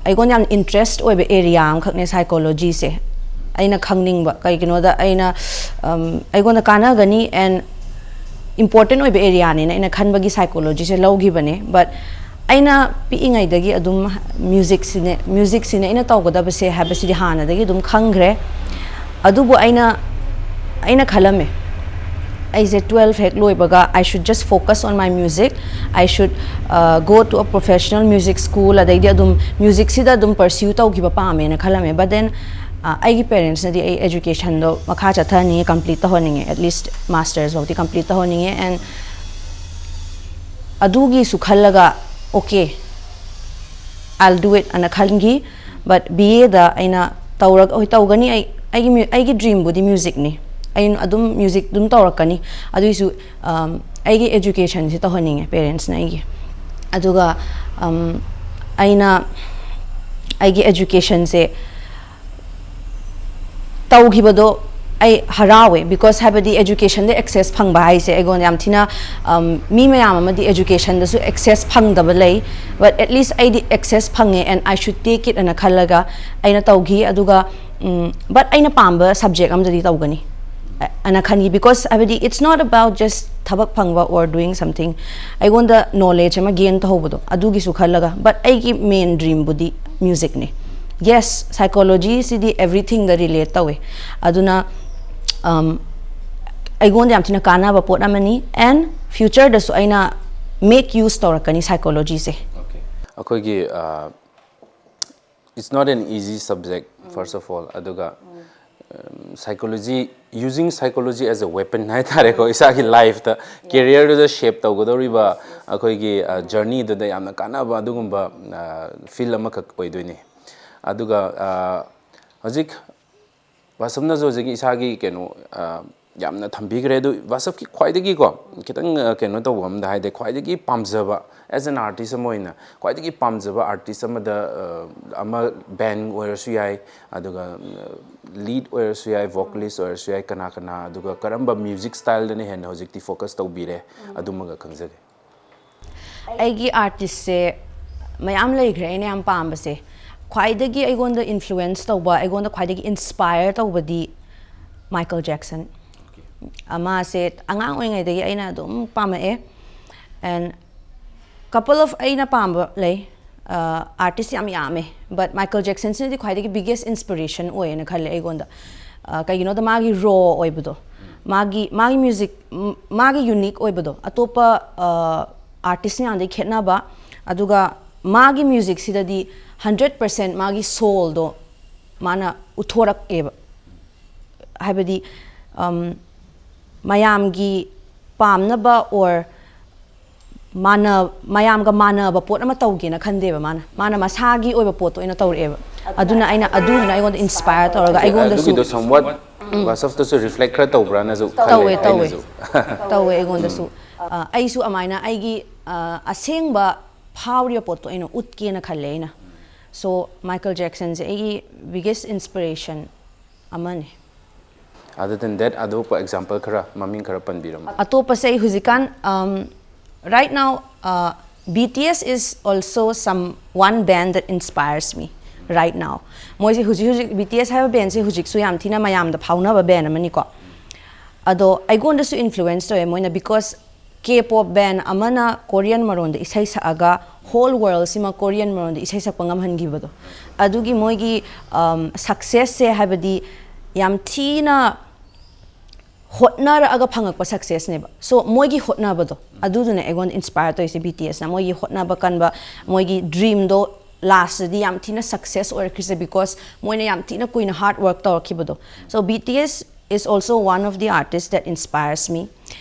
ꯑꯩꯉꯣꯟꯗ ꯌꯥꯝ interest ꯑꯣꯏꯕ area ꯑꯃꯈꯛꯅꯦ psychology ꯁꯦ꯫ ꯑꯩꯅ ꯈꯪꯅꯤꯡꯕ, ꯀꯩꯒꯤꯅꯣꯗ ꯑꯩꯅ, ꯑꯝ, ꯑꯩꯉꯣꯟꯗ ꯀꯥꯟꯅꯒꯅꯤ and important ꯑꯣꯏꯕ area ꯅꯦꯅ ꯑꯩꯅ ꯈꯟꯕꯒꯤ psychology ꯁꯦ ꯂꯧꯈꯤꯕꯅꯦ꯫ But ꯑꯩꯅ ꯄꯤꯛꯏꯉꯩꯗꯒꯤ ꯑꯗꯨꯝ music ꯁꯤꯅꯦ, music ꯁꯤꯅꯦ ꯑꯩꯅ ꯇꯧꯒꯗꯕꯁꯦ ꯍꯥꯏꯕꯁꯤꯗꯤ ꯍꯥꯟꯅꯗꯒꯤ ꯑꯗꯨꯝ ꯈꯪꯈ꯭ꯔꯦ꯫ ꯑꯗꯨꯕꯨ ꯑꯩꯅ, ꯑꯩꯅ ꯈꯜꯂꯝꯃꯦ, ꯑꯩꯁꯦ twelve ꯍꯦꯛ ꯂꯣꯏꯕꯒ I should just focus on my music, I should, uh, go to a professional music school, ꯑꯗꯩꯗꯤ ꯑꯗꯨꯝ music ꯁꯤꯗ ꯑꯗꯨꯝ pursue ꯇꯧꯈꯤꯕ ꯄꯥꯝꯃꯦꯅ ꯈꯜꯂꯝꯃꯦ꯫ But then, uh, ꯑꯩꯒꯤ parents ꯅꯗꯤ ꯑꯩ education ꯗꯣ ꯃꯈꯥ ꯆꯠꯊꯍꯟꯅꯤꯡꯉꯦ, complete ꯇꯧꯍꯟꯅꯤꯡꯉꯦ, at least masters ꯐꯥꯎꯗꯤ complete ꯇꯧꯍꯟꯅꯤꯡꯉꯦ꯫ And ꯑꯗꯨꯒꯤꯁꯨ ꯈꯜꯂꯒ, okay, I'll do it ꯑꯅ ꯈꯟꯈꯤ꯫ But B A ꯗ ꯑꯩꯅ ꯇꯧꯔꯒ, ꯍꯣꯏ, ꯇꯧꯒꯅꯤ, ꯑꯩ, ꯑꯩꯒꯤ mu-, ꯑꯩꯒꯤ dream ꯕꯨꯗꯤ music ꯅꯤ, ꯑꯩ ꯑꯗꯨꯝ music ꯑꯗꯨꯝ ꯇꯧꯔꯛꯀꯅꯤ꯫ ꯑꯗꯨꯏꯁꯨ, ꯑꯝ, ꯑꯩꯒꯤ education ꯁꯦ ꯇꯧꯍꯟꯅꯤꯡꯉꯦ parents ꯅ ꯑꯩꯒꯤ꯫ ꯑꯗꯨꯒ, ꯑꯝ, ꯑꯩꯅ ꯑꯩꯒꯤ education ꯁꯦ ꯇꯧꯈꯤꯕꯗꯣ ꯑꯩ ꯍꯔꯥꯎꯋꯦ, because ꯍꯥꯏꯕꯗꯤ education ꯗ access ꯐꯪꯕ ꯍꯥꯏꯁꯦ ꯑꯩꯉꯣꯟꯗ ꯌꯥꯝ ꯊꯤꯅ, ꯑꯝ, ꯃꯤ ꯃꯌꯥꯝ ꯑꯃꯗꯤ education ꯗꯁꯨ access ꯐꯪꯗꯕ ꯂꯩ, but at least ꯑꯩꯗꯤ access ꯐꯪꯉꯦ and I should take it ꯑꯅ ꯈꯜꯂꯒ ꯑꯩꯅ ꯇꯧꯈꯤ꯫ ꯑꯗꯨꯒ, ꯎꯝ, but ꯑꯩꯅ ꯄꯥꯝꯕ subject ꯑꯃꯗꯗꯤ ꯇꯧꯒꯅꯤ꯫ ꯑꯅ ꯈꯟꯈꯤ, because ꯍꯥꯏꯕꯗꯤ it's not about just ꯊꯕꯛ ꯐꯪꯕ or doing something, ꯑꯩꯉꯣꯟꯗ knowledge ꯑꯃ gain ꯇꯧꯍꯧꯕꯗꯣ ꯑꯗꯨꯒꯤꯁꯨ ꯈꯜꯂꯒ, but ꯑꯩꯒꯤ main dreamꯕꯨꯗꯤ musicꯅꯦ. Yes, psychologyꯁꯤꯗꯤ everythingꯗ relate ꯇꯧꯋꯦ, ꯑꯗꯨꯅ ꯑꯩꯉꯣꯟꯗ ꯌꯥꯝ ꯊꯤꯅ ꯀꯥꯟꯅꯕ ꯄꯣꯠ ꯑꯃꯅꯤ, and futureꯗꯁꯨ ꯑꯩꯅ make use ꯇꯧꯔꯛꯀꯅꯤ psychologyꯁꯦ. ꯑꯩꯈꯣꯏꯒꯤ it's not an easy subject, first of all. ꯑꯗꯨꯒ psychology, using psychology as a weapon ꯍꯥꯏ ꯇꯥꯔꯦꯀꯣ, ꯏꯁꯥꯒꯤ lifeꯇ, careerꯗꯨꯗ shape ꯇꯧꯒꯗꯧꯔꯤꯕ ꯑꯩꯈꯣꯏꯒꯤ journeyꯗꯨꯗ ꯌꯥꯝꯅ ꯀꯥꯟꯅꯕ ꯑꯗꯨꯒꯨꯝꯕ field ꯑꯃꯈꯛ ꯑꯣꯏꯗꯣꯏꯅꯤ. ꯑꯗꯨꯒ ꯍꯧꯖꯤꯛ ꯕꯥꯁꯕꯅꯁꯨ ꯍꯧꯖꯤꯛꯀꯤ ꯏꯁꯥꯒꯤ ꯀꯩꯅꯣ ꯌꯥꯝꯅ ꯊꯝꯕꯤꯈ꯭ꯔꯦ꯫ ꯑꯗꯨ ꯕꯥꯁꯕꯀꯤ ꯈ꯭ꯋꯥꯏꯗꯒꯤꯀꯣ ꯈꯤꯇꯪ ꯀꯩꯅꯣ ꯇꯧꯕ ꯑꯝꯗ ꯍꯥꯏꯗꯤ, ꯈ꯭ꯋꯥꯏꯗꯒꯤ ꯄꯥꯝꯖꯕ, as an artist ꯑꯃ ꯑꯣꯏꯅ ꯈ꯭ꯋꯥꯏꯗꯒꯤ ꯄꯥꯝꯖꯕ artist ꯑꯃꯗ ꯑꯃ band ꯑꯣꯏꯔꯁꯨ ꯌꯥꯏ, ꯑꯗꯨꯒ lead ꯑꯣꯏꯔꯁꯨ ꯌꯥꯏ, vocalist ꯑꯣꯏꯔꯁꯨ ꯌꯥꯏ, ꯀꯅꯥ ꯀꯅꯥ, ꯑꯗꯨꯒ ꯀꯔꯝꯕ music styleꯗꯅ ꯍꯦꯟꯅ ꯍꯧꯖꯤꯛꯇꯤ focus ꯇꯧꯕꯤꯔꯦ, ꯑꯗꯨꯃꯒ ꯈꯪꯖꯒꯦ꯫ ꯑꯩꯒꯤ artistꯁꯦ ꯃꯌꯥꯝ ꯂꯩꯈ꯭ꯔꯦ ꯑꯩꯅ ꯌꯥꯝ ꯄꯥꯝꯕꯁꯦ. ꯈ꯭ꯋꯥꯏꯗꯒꯤ ꯑꯩꯉꯣꯟꯗ influence ꯇꯧꯕ, ꯑꯩꯉꯣꯟꯗ ꯈ꯭ꯋꯥꯏꯗꯒꯤ inspire ꯇꯧꯕꯗꯤ Michael Jackson. ꯃꯥꯁꯦ ꯑꯉꯥꯡ ꯑꯣꯏꯔꯤꯉꯩꯗꯒꯤ ꯑꯩꯅ ꯑꯗꯨꯝ ꯄꯥꯝꯃꯛꯑꯦ. And couple of ꯑꯩꯅ ꯄꯥꯝꯕ ꯂꯩ, artist ꯌꯥꯝ ꯌꯥꯝꯃꯦ, but Michael Jacksonꯁꯤꯅꯗꯤ ꯈ꯭ꯋꯥꯏꯗꯒꯤ biggest inspiration ꯑꯣꯏꯌꯦꯅ ꯈꯜꯂꯦ ꯑꯩꯉꯣꯟꯗ. ꯀꯩꯒꯤꯅꯣꯗ ꯃꯥꯒꯤ raw ꯑꯣꯏꯕꯗꯣ, ꯃꯥꯒꯤ ꯃꯥꯒꯤ music, ꯃꯥꯒꯤ unique ꯑꯣꯏꯕꯗꯣ ꯑꯇꯣꯞꯄ artist ꯃꯌꯥꯝꯗꯒꯤ ꯈꯦꯠꯅꯕ, ꯑꯗꯨꯒ ꯃꯥꯒꯤ musicꯁꯤꯗꯗꯤ hundred percent ꯃꯥꯒꯤ soulꯗꯣ ꯃꯥꯅ ꯎꯠꯊꯣꯔꯛꯑꯦꯕ. ꯍꯥꯏꯕꯗꯤ ꯃꯌꯥꯝꯒꯤ ꯄꯥꯝꯅꯕ or ꯃꯥꯅ ꯃꯌꯥꯝꯒ ꯃꯥꯟꯅꯕ ꯄꯣꯠ ꯑꯃ ꯇꯧꯒꯦꯅ ꯈꯟꯗꯦꯕ ꯃꯥꯅ꯫ ꯃꯥꯅ ꯃꯁꯥꯒꯤ ꯑꯣꯏꯕ ꯄꯣꯠꯇꯣ ꯑꯣꯏꯅ ꯇꯧꯔꯛꯑꯦꯕ. ꯑꯗꯨꯅ ꯑꯩꯅ ꯑꯗꯨꯗꯨꯅ ꯑꯩꯉꯣꯟꯗ inspire ꯇꯧꯔꯒ ꯑꯩꯉꯣꯟꯗꯁꯨ ꯑꯗꯨꯒꯤꯗꯣ somewhat ꯕꯥꯁꯕꯇꯁꯨ reflect ꯈꯔ ꯇꯧꯕ꯭ꯔꯥꯅꯁꯨ ꯈꯜꯂꯦ ꯇꯧꯋꯦ ꯇꯧꯋꯦ ꯑꯩꯅꯁꯨ꯫ ꯇꯧꯋꯦ ꯑꯩꯉꯣꯟꯗꯁꯨ. ꯑ, ꯑꯩꯁꯨ ꯑꯃꯥꯏꯅ ꯑꯩꯒꯤ ꯑ, ꯑꯁꯦꯡꯕ ꯐꯥꯎꯔꯤꯕ ꯄꯣꯠꯇꯣ ꯑꯩꯅ ꯎꯠꯀꯦꯅ ꯈꯜꯂꯦ ꯑꯩꯅ. So Michael Jacksonꯁꯦ ꯑꯩꯒꯤ biggest inspiration ꯑꯃꯅꯤ. Other than that, ꯑꯇꯣꯞꯄ example ꯈꯔ, ꯃꯃꯤꯡ ꯈꯔ ꯄꯟꯕꯤꯔꯝꯃꯣ꯫ ꯑꯇꯣꯞꯄꯁꯦ ꯑꯩ ꯍꯧꯖꯤꯛꯀꯥꯟ, um, right now, uh, B T S is also some one band that inspires me right now. ꯃꯣꯏꯁꯦ ꯍꯧꯖꯤꯛ ꯍꯧꯖꯤꯛ B T S ꯍꯥꯏꯕ bandꯁꯦ ꯍꯧꯖꯤꯛꯁꯨ ꯌꯥꯝ ꯊꯤꯅ ꯃꯌꯥꯝꯗ ꯐꯥꯎꯅꯕ band ꯑꯃꯅꯤꯀꯣ. ꯑꯗꯣ ꯑꯩꯉꯣꯟꯗꯁꯨ ꯏꯟꯐ꯭ꯂꯨꯋꯦꯟꯁ ꯇꯧꯋꯦ ꯃꯣꯏꯅ, because K-pop band ꯑꯃꯅ ꯀꯣꯔꯤꯌꯟ ꯃꯔꯣꯟꯗ ꯏꯁꯩ ꯁꯛꯑꯒ ꯍꯣꯜ ꯋꯥꯔꯜꯁꯤꯃ ꯀꯣꯔꯤꯌꯟ ꯃꯔꯣꯟꯗ ꯏꯁꯩ ꯁꯛꯄ ꯉꯝꯍꯟꯈꯤꯕꯗꯣ, ꯑꯗꯨꯒꯤ ꯃꯣꯏꯒꯤ ꯁꯛꯁꯦꯁꯁꯦ, ꯍꯥꯏꯕꯗꯤ ꯌꯥꯝ ꯊꯤꯅ ꯍꯣꯠꯅꯔꯛꯑꯒ ꯐꯪꯉꯛꯄ ꯁꯛꯁꯦꯁꯅꯦꯕ꯫ ꯁꯣ ꯃꯣꯏꯒꯤ ꯍꯣꯠꯅꯕꯗꯣ, ꯑꯗꯨꯗꯨꯅ ꯑꯩꯉꯣꯟꯗ ꯏꯟꯁꯄꯥꯌꯔ ꯇꯧꯔꯤꯁꯦ ꯕꯤ ꯇꯤ ꯑꯦꯁꯅ꯫ ꯃꯣꯏꯒꯤ ꯍꯣꯠꯅꯕ ꯀꯟꯕ, ꯃꯣꯏꯒꯤ ꯗ꯭ꯔꯤꯝꯗꯣ ꯂꯥꯁꯇꯗꯤ ꯌꯥꯝ ꯊꯤꯅ ꯁꯛꯁꯦꯁ ꯑꯣꯏꯔꯛꯈ꯭ꯔꯤꯁꯦ, because ꯃꯣꯏꯅ ꯌꯥꯝ ꯊꯤꯅ ꯀꯨꯏꯅ ꯍꯥꯔꯗ work ꯇꯧꯔꯛꯈꯤꯕꯗꯣ꯫ So B T S is also one of the artists that inspires me,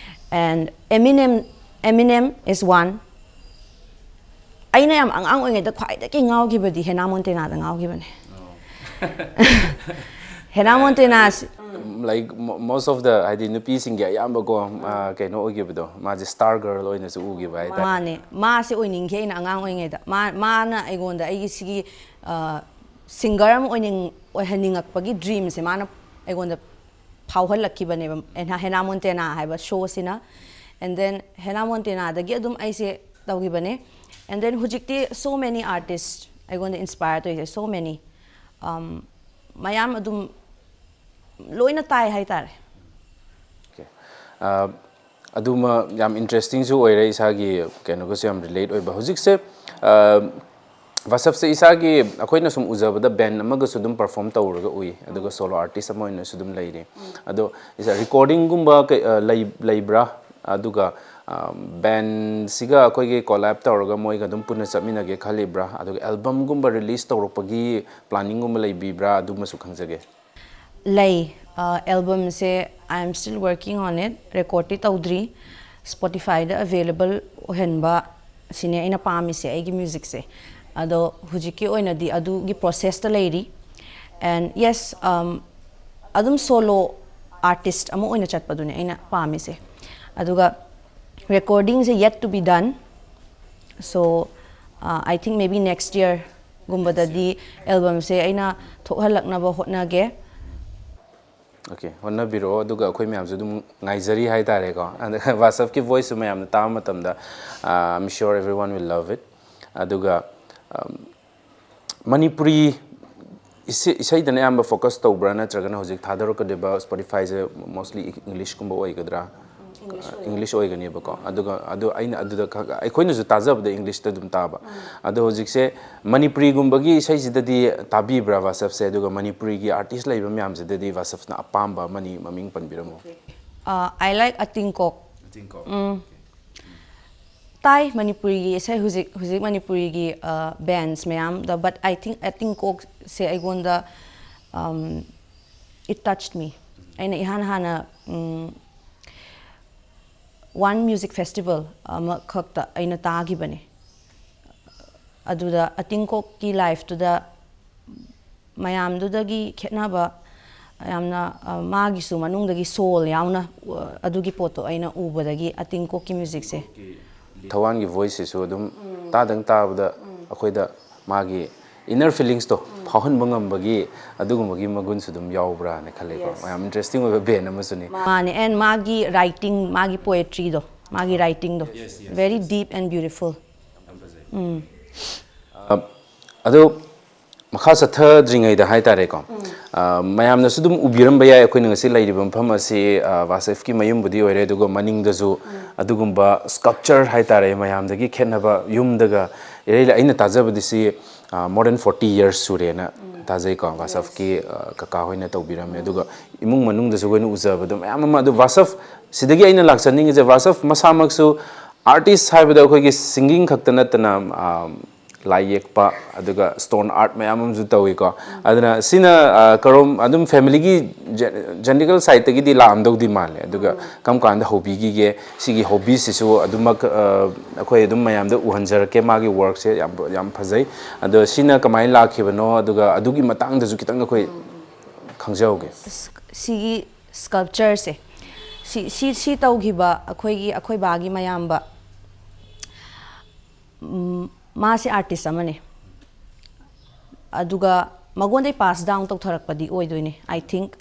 and Eminem, Eminem is one. ꯑꯩꯅ ꯌꯥꯝ ꯑꯉꯥꯡ ꯑꯣꯏꯔꯤꯉꯩꯗ ꯈ꯭ꯋꯥꯏꯗꯒꯤ ꯉꯥꯎꯈꯤꯕꯗꯤ ꯍꯦꯅꯥ ꯃꯣꯟꯇꯦꯅꯥꯗ ꯉꯥꯎꯈꯤꯕꯅꯦ꯫ ꯍꯦꯅꯥ ꯃꯣꯟꯇꯦꯅꯥꯁꯤ Like most of the, ꯍꯥꯏꯗꯤ ꯅꯨꯄꯤꯁꯤꯡꯒꯤ ꯑꯌꯥꯝꯕꯀꯣ, ꯀꯩꯅꯣ ꯑꯣꯏꯈꯤꯕꯗꯣ, ꯃꯥꯁꯦ ꯁ꯭ꯇꯥꯔ ꯒꯔꯜ ꯑꯣꯏꯅꯁꯨ ꯎꯈꯤꯕ ꯍꯥꯏꯇꯥꯔꯦ꯫ ꯃꯥꯅꯦ, ꯃꯥꯁꯦ ꯑꯣꯏꯅꯤꯡꯈꯤ ꯑꯩꯅ ꯑꯉꯥꯡ ꯑꯣꯏꯔꯤꯉꯩꯗ꯫ ꯃꯥ, ꯃꯥꯅ ꯑꯩꯉꯣꯟꯗ ꯑꯩꯒꯤ ꯁꯤꯒꯤ ꯁꯤꯡꯒꯔ ꯑꯃ ꯑꯣꯏꯅꯤꯡ ꯑꯣꯏꯍꯟꯅꯤꯡꯉꯛꯄꯒꯤ ꯗ꯭ꯔꯤꯝꯁꯦ ꯃꯥꯅ ꯑꯩꯉꯣꯟꯗ ꯐꯥꯎꯍꯜꯂꯛꯈꯤꯕꯅꯦꯕ꯫ ꯍꯦꯅꯥ ꯃꯣꯟꯇꯦꯅꯥ ꯍꯥꯏꯕ ꯁꯣꯁꯤꯅ꯫ And then ꯍꯦꯅꯥ ꯃꯣꯟꯇꯦꯅꯥꯗꯒꯤ ꯑꯗꯨꯝ ꯑꯩꯁꯦ ꯇꯧꯈꯤꯕꯅꯦ꯫ And then ꯍꯧꯖꯤꯛꯇꯤ so many artist ꯑꯩꯉꯣꯟꯗ ꯏꯟꯁꯄꯥꯌꯔ ꯇꯧꯔꯤꯁꯦ, so many꯫ ꯃꯌꯥꯝ ꯑꯗꯨꯝ ꯂꯣꯏꯅ ꯇꯥꯏ ꯍꯥꯏꯇꯥꯔꯦ꯫ ꯑꯗꯨꯃ ꯌꯥꯝ ꯏꯟꯇꯔꯦꯁꯇꯤꯡꯁꯨ ꯑꯣꯏꯔꯦ, ꯏꯁꯥꯒꯤ ꯀꯩꯅꯣꯒꯁꯨ ꯌꯥꯝ ꯔꯤꯂꯦꯠ ꯑꯣꯏꯕ꯫ ꯍꯧꯖꯤꯛꯁꯦ ꯕꯥꯁꯞꯁꯦ ꯏꯁꯥꯒꯤ ꯑꯩꯈꯣꯏꯅ ꯁꯨꯝ ꯎꯖꯕꯗ ꯕꯦꯟ ꯑꯃꯒꯁꯨ ꯑꯗꯨꯝ ꯄꯔꯐꯣꯔꯝ ꯇꯧꯔꯒ ꯎꯏ, ꯑꯗꯨꯒ ꯁꯣꯂꯣ ꯑꯥꯔꯇꯤꯁ ꯑꯃ ꯑꯣꯏꯅꯁꯨ ꯑꯗꯨꯝ ꯂꯩꯔꯤ꯫ ꯑꯗꯣ ꯏꯁꯥ ꯔꯦꯀꯣꯔꯗꯤꯡꯒꯨꯝꯕ ꯀꯩ- ꯑ, ꯂꯩ- ꯂꯩꯕ꯭ꯔꯥ? ꯑꯗꯨꯒ ꯕꯦꯟꯁꯤꯒ ꯑꯩꯈꯣꯏꯒꯤ ꯀꯣꯂꯥꯏꯞ ꯇꯧꯔꯒ ꯃꯣꯏꯒ ꯑꯗꯨꯝ ꯄꯨꯟꯅ ꯆꯠꯃꯤꯟꯅꯒꯦ ꯈꯜꯂꯤꯕ꯭ꯔꯥ? ꯑꯗꯨꯒ ꯑꯦꯜꯕꯝꯒꯨꯝꯕ ꯔꯤꯂꯤꯁ ꯇꯧꯔꯛꯄꯒꯤ ꯄ꯭ꯂꯥꯅꯤꯡꯒꯨꯝꯕ ꯂꯩꯕꯤꯕ꯭ꯔꯥ? ꯑꯗꯨꯃꯁꯨ ꯈꯪꯖꯒꯦ꯫ ꯂꯩ꯫ ꯑꯦꯜꯕꯝꯁꯦ I am still working on it, ꯔꯦꯀꯣꯔꯗꯇꯤ ꯇꯧꯗ꯭ꯔꯤ꯫ ꯁ꯭ꯄꯣꯇꯤꯐꯥꯏꯗ ꯑꯦꯕꯦꯂꯦꯕꯜ ꯑꯣꯏꯍꯟꯕ ꯁꯤꯅꯦ ꯑꯩꯅ ꯄꯥꯝꯃꯤꯁꯦ ꯑꯩꯒꯤ ꯃ꯭ꯌꯨꯖꯤꯛꯁꯦ꯫ ꯑꯗꯣ ꯍꯧꯖꯤꯛꯀꯤ ꯑꯣꯏꯅꯗꯤ ꯑꯗꯨꯒꯤ ꯄ꯭ꯔꯣꯁꯦꯁꯇ ꯂꯩꯔꯤ꯫ And yes, ꯑꯗꯨꯝ ꯁꯣꯂꯣ ꯑꯥꯔꯇꯤꯁ ꯑꯃ ꯑꯣꯏꯅ ꯆꯠꯄꯗꯨꯅꯦ ꯑꯩꯅ ꯄꯥꯝꯃꯤꯁꯦ꯫ ꯑꯗꯨꯒ ꯔꯦꯀꯣꯔꯗꯤꯡꯁꯦ yet to be done, so I think maybe next yearꯒꯨꯝꯕꯗꯗꯤ ꯑꯦꯜꯕꯝꯁꯦ ꯑꯩꯅ ꯊꯣꯛꯍꯜꯂꯛꯅꯕ ꯍꯣꯠꯅꯒꯦ꯫ ꯑꯣꯀꯦ, ꯍꯣꯠꯅꯕꯤꯔꯛꯑꯣ, ꯑꯗꯨꯒ ꯑꯩꯈꯣꯏ ꯃꯌꯥꯝꯁꯨ ꯑꯗꯨꯝ ꯉꯥꯏꯖꯔꯤ ꯍꯥꯏꯇꯥꯔꯦꯀꯣ꯫ ꯑꯗ ꯕꯥꯁꯞꯀꯤ ꯚꯣꯏꯁꯁꯨ ꯃꯌꯥꯝꯅ ꯇꯥꯕ ꯃꯇꯝꯗ, uh, I'm sure everyone will love it꯫ ꯑꯗꯨꯒ ꯃꯅꯤꯄꯨꯔꯤ ꯏꯁꯩ ꯏꯁꯩꯗꯅ ꯑꯌꯥꯝꯕ ꯐꯣꯀꯁ ꯇꯧꯕ꯭ꯔꯥ, ꯅꯠꯇ꯭ꯔꯒꯅ ꯍꯧꯖꯤꯛ ꯊꯥꯗꯣꯔꯛꯀꯗꯣꯏꯕ ꯁ꯭ꯄꯣꯇꯤꯐꯥꯏꯁꯦ ꯃꯣꯁꯂꯤ ꯏꯪꯂꯤꯁꯀꯨꯝꯕ ꯑꯣꯏꯒꯗ꯭ꯔꯥ? ꯏꯪꯂꯤꯁ ꯑꯣꯏꯒꯅꯦꯕꯀꯣ꯫ ꯑꯗꯨꯒ ꯑꯗꯨ ꯑꯩꯅ ꯑꯗꯨꯗ ꯈꯛ- ꯑꯩꯈꯣꯏꯅꯁꯨ ꯇꯥꯖꯕꯗ ꯏꯪꯂꯤꯁꯇ ꯑꯗꯨꯝ ꯇꯥꯕ꯫ ꯑꯗꯣ ꯍꯧꯖꯤꯛꯁꯦ ꯃꯅꯤꯄꯨꯔꯤꯒꯨꯝꯕꯒꯤ ꯏꯁꯩꯁꯤꯗꯗꯤ ꯇꯥꯕꯤꯕ꯭ꯔꯥ ꯋꯥꯁꯐꯁꯦ? ꯑꯗꯨꯒ ꯃꯅꯤꯄꯨꯔꯤꯒꯤ ꯑꯥꯔꯇꯤꯁ ꯂꯩꯕ ꯃꯌꯥꯝꯁꯤꯗꯗꯤ ꯋꯥꯁꯐꯅ ꯑꯄꯥꯝꯕ ꯑꯃꯅꯤ ꯃꯃꯤꯡ ꯄꯟꯕꯤꯔꯝꯃꯨ꯫ ꯑꯥ, I like ꯑꯇꯤꯡꯀꯣꯛ꯫ ꯎꯝ꯫ ꯇꯥꯏ ꯃꯅꯤꯄꯨꯔꯤꯒꯤ ꯏꯁꯩ ꯍꯧꯖꯤꯛ ꯍꯧꯖꯤꯛ ꯃꯅꯤꯄꯨꯔꯤꯒꯤ ꯕꯦꯟꯁ ꯃꯌꯥꯝꯗ, but I think ꯑꯇꯤꯡꯀꯣꯛꯁꯦ ꯑꯩꯉꯣꯟꯗ, um, it touched me. ꯑꯩꯅ ꯏꯍꯥꯟ ꯍꯥꯟꯅ, ꯎꯝ, ꯋꯥꯟ ꯃ꯭ꯌꯨꯖꯤꯛ ꯐꯦꯁꯇꯤꯚꯦꯜ ꯑꯃꯈꯛꯇ ꯑꯩꯅ ꯇꯥꯈꯤꯕꯅꯦ꯫ ꯑꯗꯨꯗ ꯑꯇꯤꯡꯀꯣꯛꯀꯤ ꯂꯥꯏꯐꯇꯨꯗ ꯃꯌꯥꯝꯗꯨꯗꯒꯤ ꯈꯦꯠꯅꯕ ꯌꯥꯝꯅ, ꯑ, ꯃꯥꯒꯤꯁꯨ ꯃꯅꯨꯡꯗꯒꯤ ꯁꯣꯜ ꯌꯥꯎꯅ, ꯑ, ꯑꯗꯨꯒꯤ ꯄꯣꯠꯇꯣ ꯑꯩꯅ ꯎꯕꯗꯒꯤ ꯑꯇꯤꯡꯀꯣꯛꯀꯤ ꯃ꯭ꯌꯨꯖꯤꯛꯁꯦ꯫ ꯊꯋꯥꯟꯒꯤ ꯚꯣꯏꯁꯁꯤꯁꯨ ꯑꯗꯨꯝ ꯇꯥꯗꯪ ꯇꯥꯕꯗ ꯑꯩꯈꯣꯏꯗ ꯃꯥꯒꯤ ꯏꯟꯅꯔ ꯐꯤꯂꯤꯡꯁꯇꯣ ꯐꯥꯎꯍꯟꯕ ꯉꯝꯕꯒꯤ ꯑꯗꯨꯒꯨꯝꯕꯒꯤ ꯃꯒꯨꯟꯁꯨ ꯑꯗꯨꯝ ꯌꯥꯎꯕ꯭ꯔꯥꯅ ꯈꯜꯂꯦꯀꯣ꯫ ꯌꯥꯝ ꯏꯟꯇꯔꯦꯁꯇꯤꯡ ꯑꯣꯏꯕ ꯕꯦꯟ ꯑꯃꯁꯨꯅꯤ꯫ ꯃꯥꯅꯦ, and ꯃꯥꯒꯤ ꯔꯥꯏꯇꯤꯡ, ꯃꯥꯒꯤ ꯄꯣꯌꯦꯇ꯭ꯔꯤꯗꯣ, ꯃꯥꯒꯤ ꯔꯥꯏꯇꯤꯡꯗꯣ, very deep and beautiful. ꯑ, ꯑꯗꯣ ꯃꯈꯥ ꯆꯠꯊꯗ꯭ꯔꯤꯉꯩꯗ ꯍꯥꯏꯇꯥꯔꯦꯀꯣ, ꯑ, ꯃꯌꯥꯝꯅꯁꯨ ꯑꯗꯨꯝ ꯎꯕꯤꯔꯝꯕ ꯌꯥꯏ, ꯑꯩꯈꯣꯏꯅ ꯉꯁꯤ ꯂꯩꯔꯤꯕ ꯃꯐꯝ ꯑꯁꯤ, ꯑ, ꯋꯥꯁꯤꯐꯀꯤ ꯃꯌꯨꯝꯕꯨꯗꯤ ꯑꯣꯏꯔꯦ, ꯑꯗꯨꯒ ꯃꯅꯤꯡꯗꯁꯨ ꯑꯗꯨꯒꯨꯝꯕ ꯁ꯭ꯀꯜꯞꯆꯔ ꯍꯥꯏꯇꯥꯔꯦ, ꯃꯌꯥꯝꯗꯒꯤ ꯈꯦꯠꯅꯕ ꯌꯨꯝꯗꯒ ꯏꯔꯩ ꯂꯩ-, ꯑꯩꯅ ꯇꯥꯖꯕꯗꯤ ꯁꯤ, ꯑ, more than forty years ꯁꯨꯔꯦꯅ ꯇꯥꯖꯩꯀꯣ꯫ ꯋꯥꯁꯤꯐꯀꯤ, ꯑ, ꯀꯀꯥ ꯍꯣꯏꯅ ꯇꯧꯕꯤꯔꯝꯃꯦ, ꯑꯗꯨꯒ ꯏꯃꯨꯡ ꯃꯅꯨꯡꯗꯁꯨ ꯑꯩꯈꯣꯏꯅ ꯎꯖꯕ ꯑꯗꯨꯝ ꯃꯌꯥꯝ ꯑꯃ꯫ ꯑꯗꯨ ꯋꯥꯁꯤꯐ, ꯁꯤꯗꯒꯤ ꯑꯩꯅ ꯂꯥꯛꯆꯅꯤꯡꯉꯤꯁꯦ, ꯋꯥꯁꯤꯐ ꯃꯁꯥꯃꯛꯁꯨ ꯑꯥꯔꯇꯤꯁ ꯍꯥꯏꯕꯗ ꯑꯩꯈꯣꯏꯒꯤ ꯁꯤꯡꯒꯤꯡ ꯈꯛꯇ ꯅꯠꯇꯅ, ꯑ, ꯂꯥꯏ ꯌꯦꯛꯄ, ꯑꯗꯨꯒ ꯁ꯭ꯇꯣꯟ ꯑꯥꯔꯠ ꯃꯌꯥꯝ ꯑꯃꯁꯨ ꯇꯧꯏꯀꯣ꯫ ꯑꯗꯨꯅ ꯁꯤꯅ, ꯑ, ꯀꯔꯣꯝ ꯑꯗꯨꯝ ꯐꯦꯃꯤꯂꯤꯒꯤ ꯖꯦ-, ꯖꯦꯅꯦꯔꯦꯜ ꯁꯥꯏꯠꯇꯒꯤꯗꯤ ꯂꯥꯛꯑꯝꯗꯧꯗꯤ ꯃꯥꯜꯂꯦ꯫ ꯑꯗꯨꯒ ꯀꯔꯝ ꯀꯥꯟꯗ ꯍꯧꯕꯤꯈꯤꯒꯦ? ꯁꯤꯒꯤ ꯍꯣꯕꯤꯁꯤꯁꯨ ꯑꯗꯨꯃꯛ, ꯑ, ꯑꯩꯈꯣꯏ ꯑꯗꯨꯝ ꯃꯌꯥꯝꯗ ꯎꯍꯟꯖꯔꯛꯀꯦ, ꯃꯥꯒꯤ ꯋꯥꯔꯛꯁꯦ ꯌꯥꯝ, ꯌꯥꯝ ꯐꯖꯩ꯫ ꯑꯗꯣ ꯁꯤꯅ ꯀꯃꯥꯏꯅ ꯂꯥꯛꯈꯤꯕꯅꯣ, ꯑꯗꯨꯒ ꯑꯗꯨꯒꯤ ꯃꯇꯥꯡꯗꯁꯨ ꯈꯤꯇꯪ ꯑꯩꯈꯣꯏ ꯈꯪꯖꯍꯧꯒꯦ꯫ ꯁꯤꯒꯤ ꯁ꯭ꯀꯜꯞꯆꯔꯁꯦ, ꯁꯤ, ꯁꯤ, ꯁꯤ ꯇꯧꯈꯤꯕ ꯑꯩꯈꯣꯏꯒꯤ, ꯑꯩꯈꯣꯏ ꯕꯥꯒꯤ ꯃꯌꯥꯝꯕ, ꯎꯝ, ꯃꯥꯁꯦ ꯑꯥꯔꯇꯤꯁ ꯑꯃꯅꯦ꯫ ꯑꯗꯨꯒ ꯃꯉꯣꯟꯗꯩ ꯄꯥꯁ ꯗꯥꯎꯟ ꯇꯧꯊꯔꯛꯄꯗꯤ ꯑꯣꯏꯗꯣꯏꯅꯦ, I think.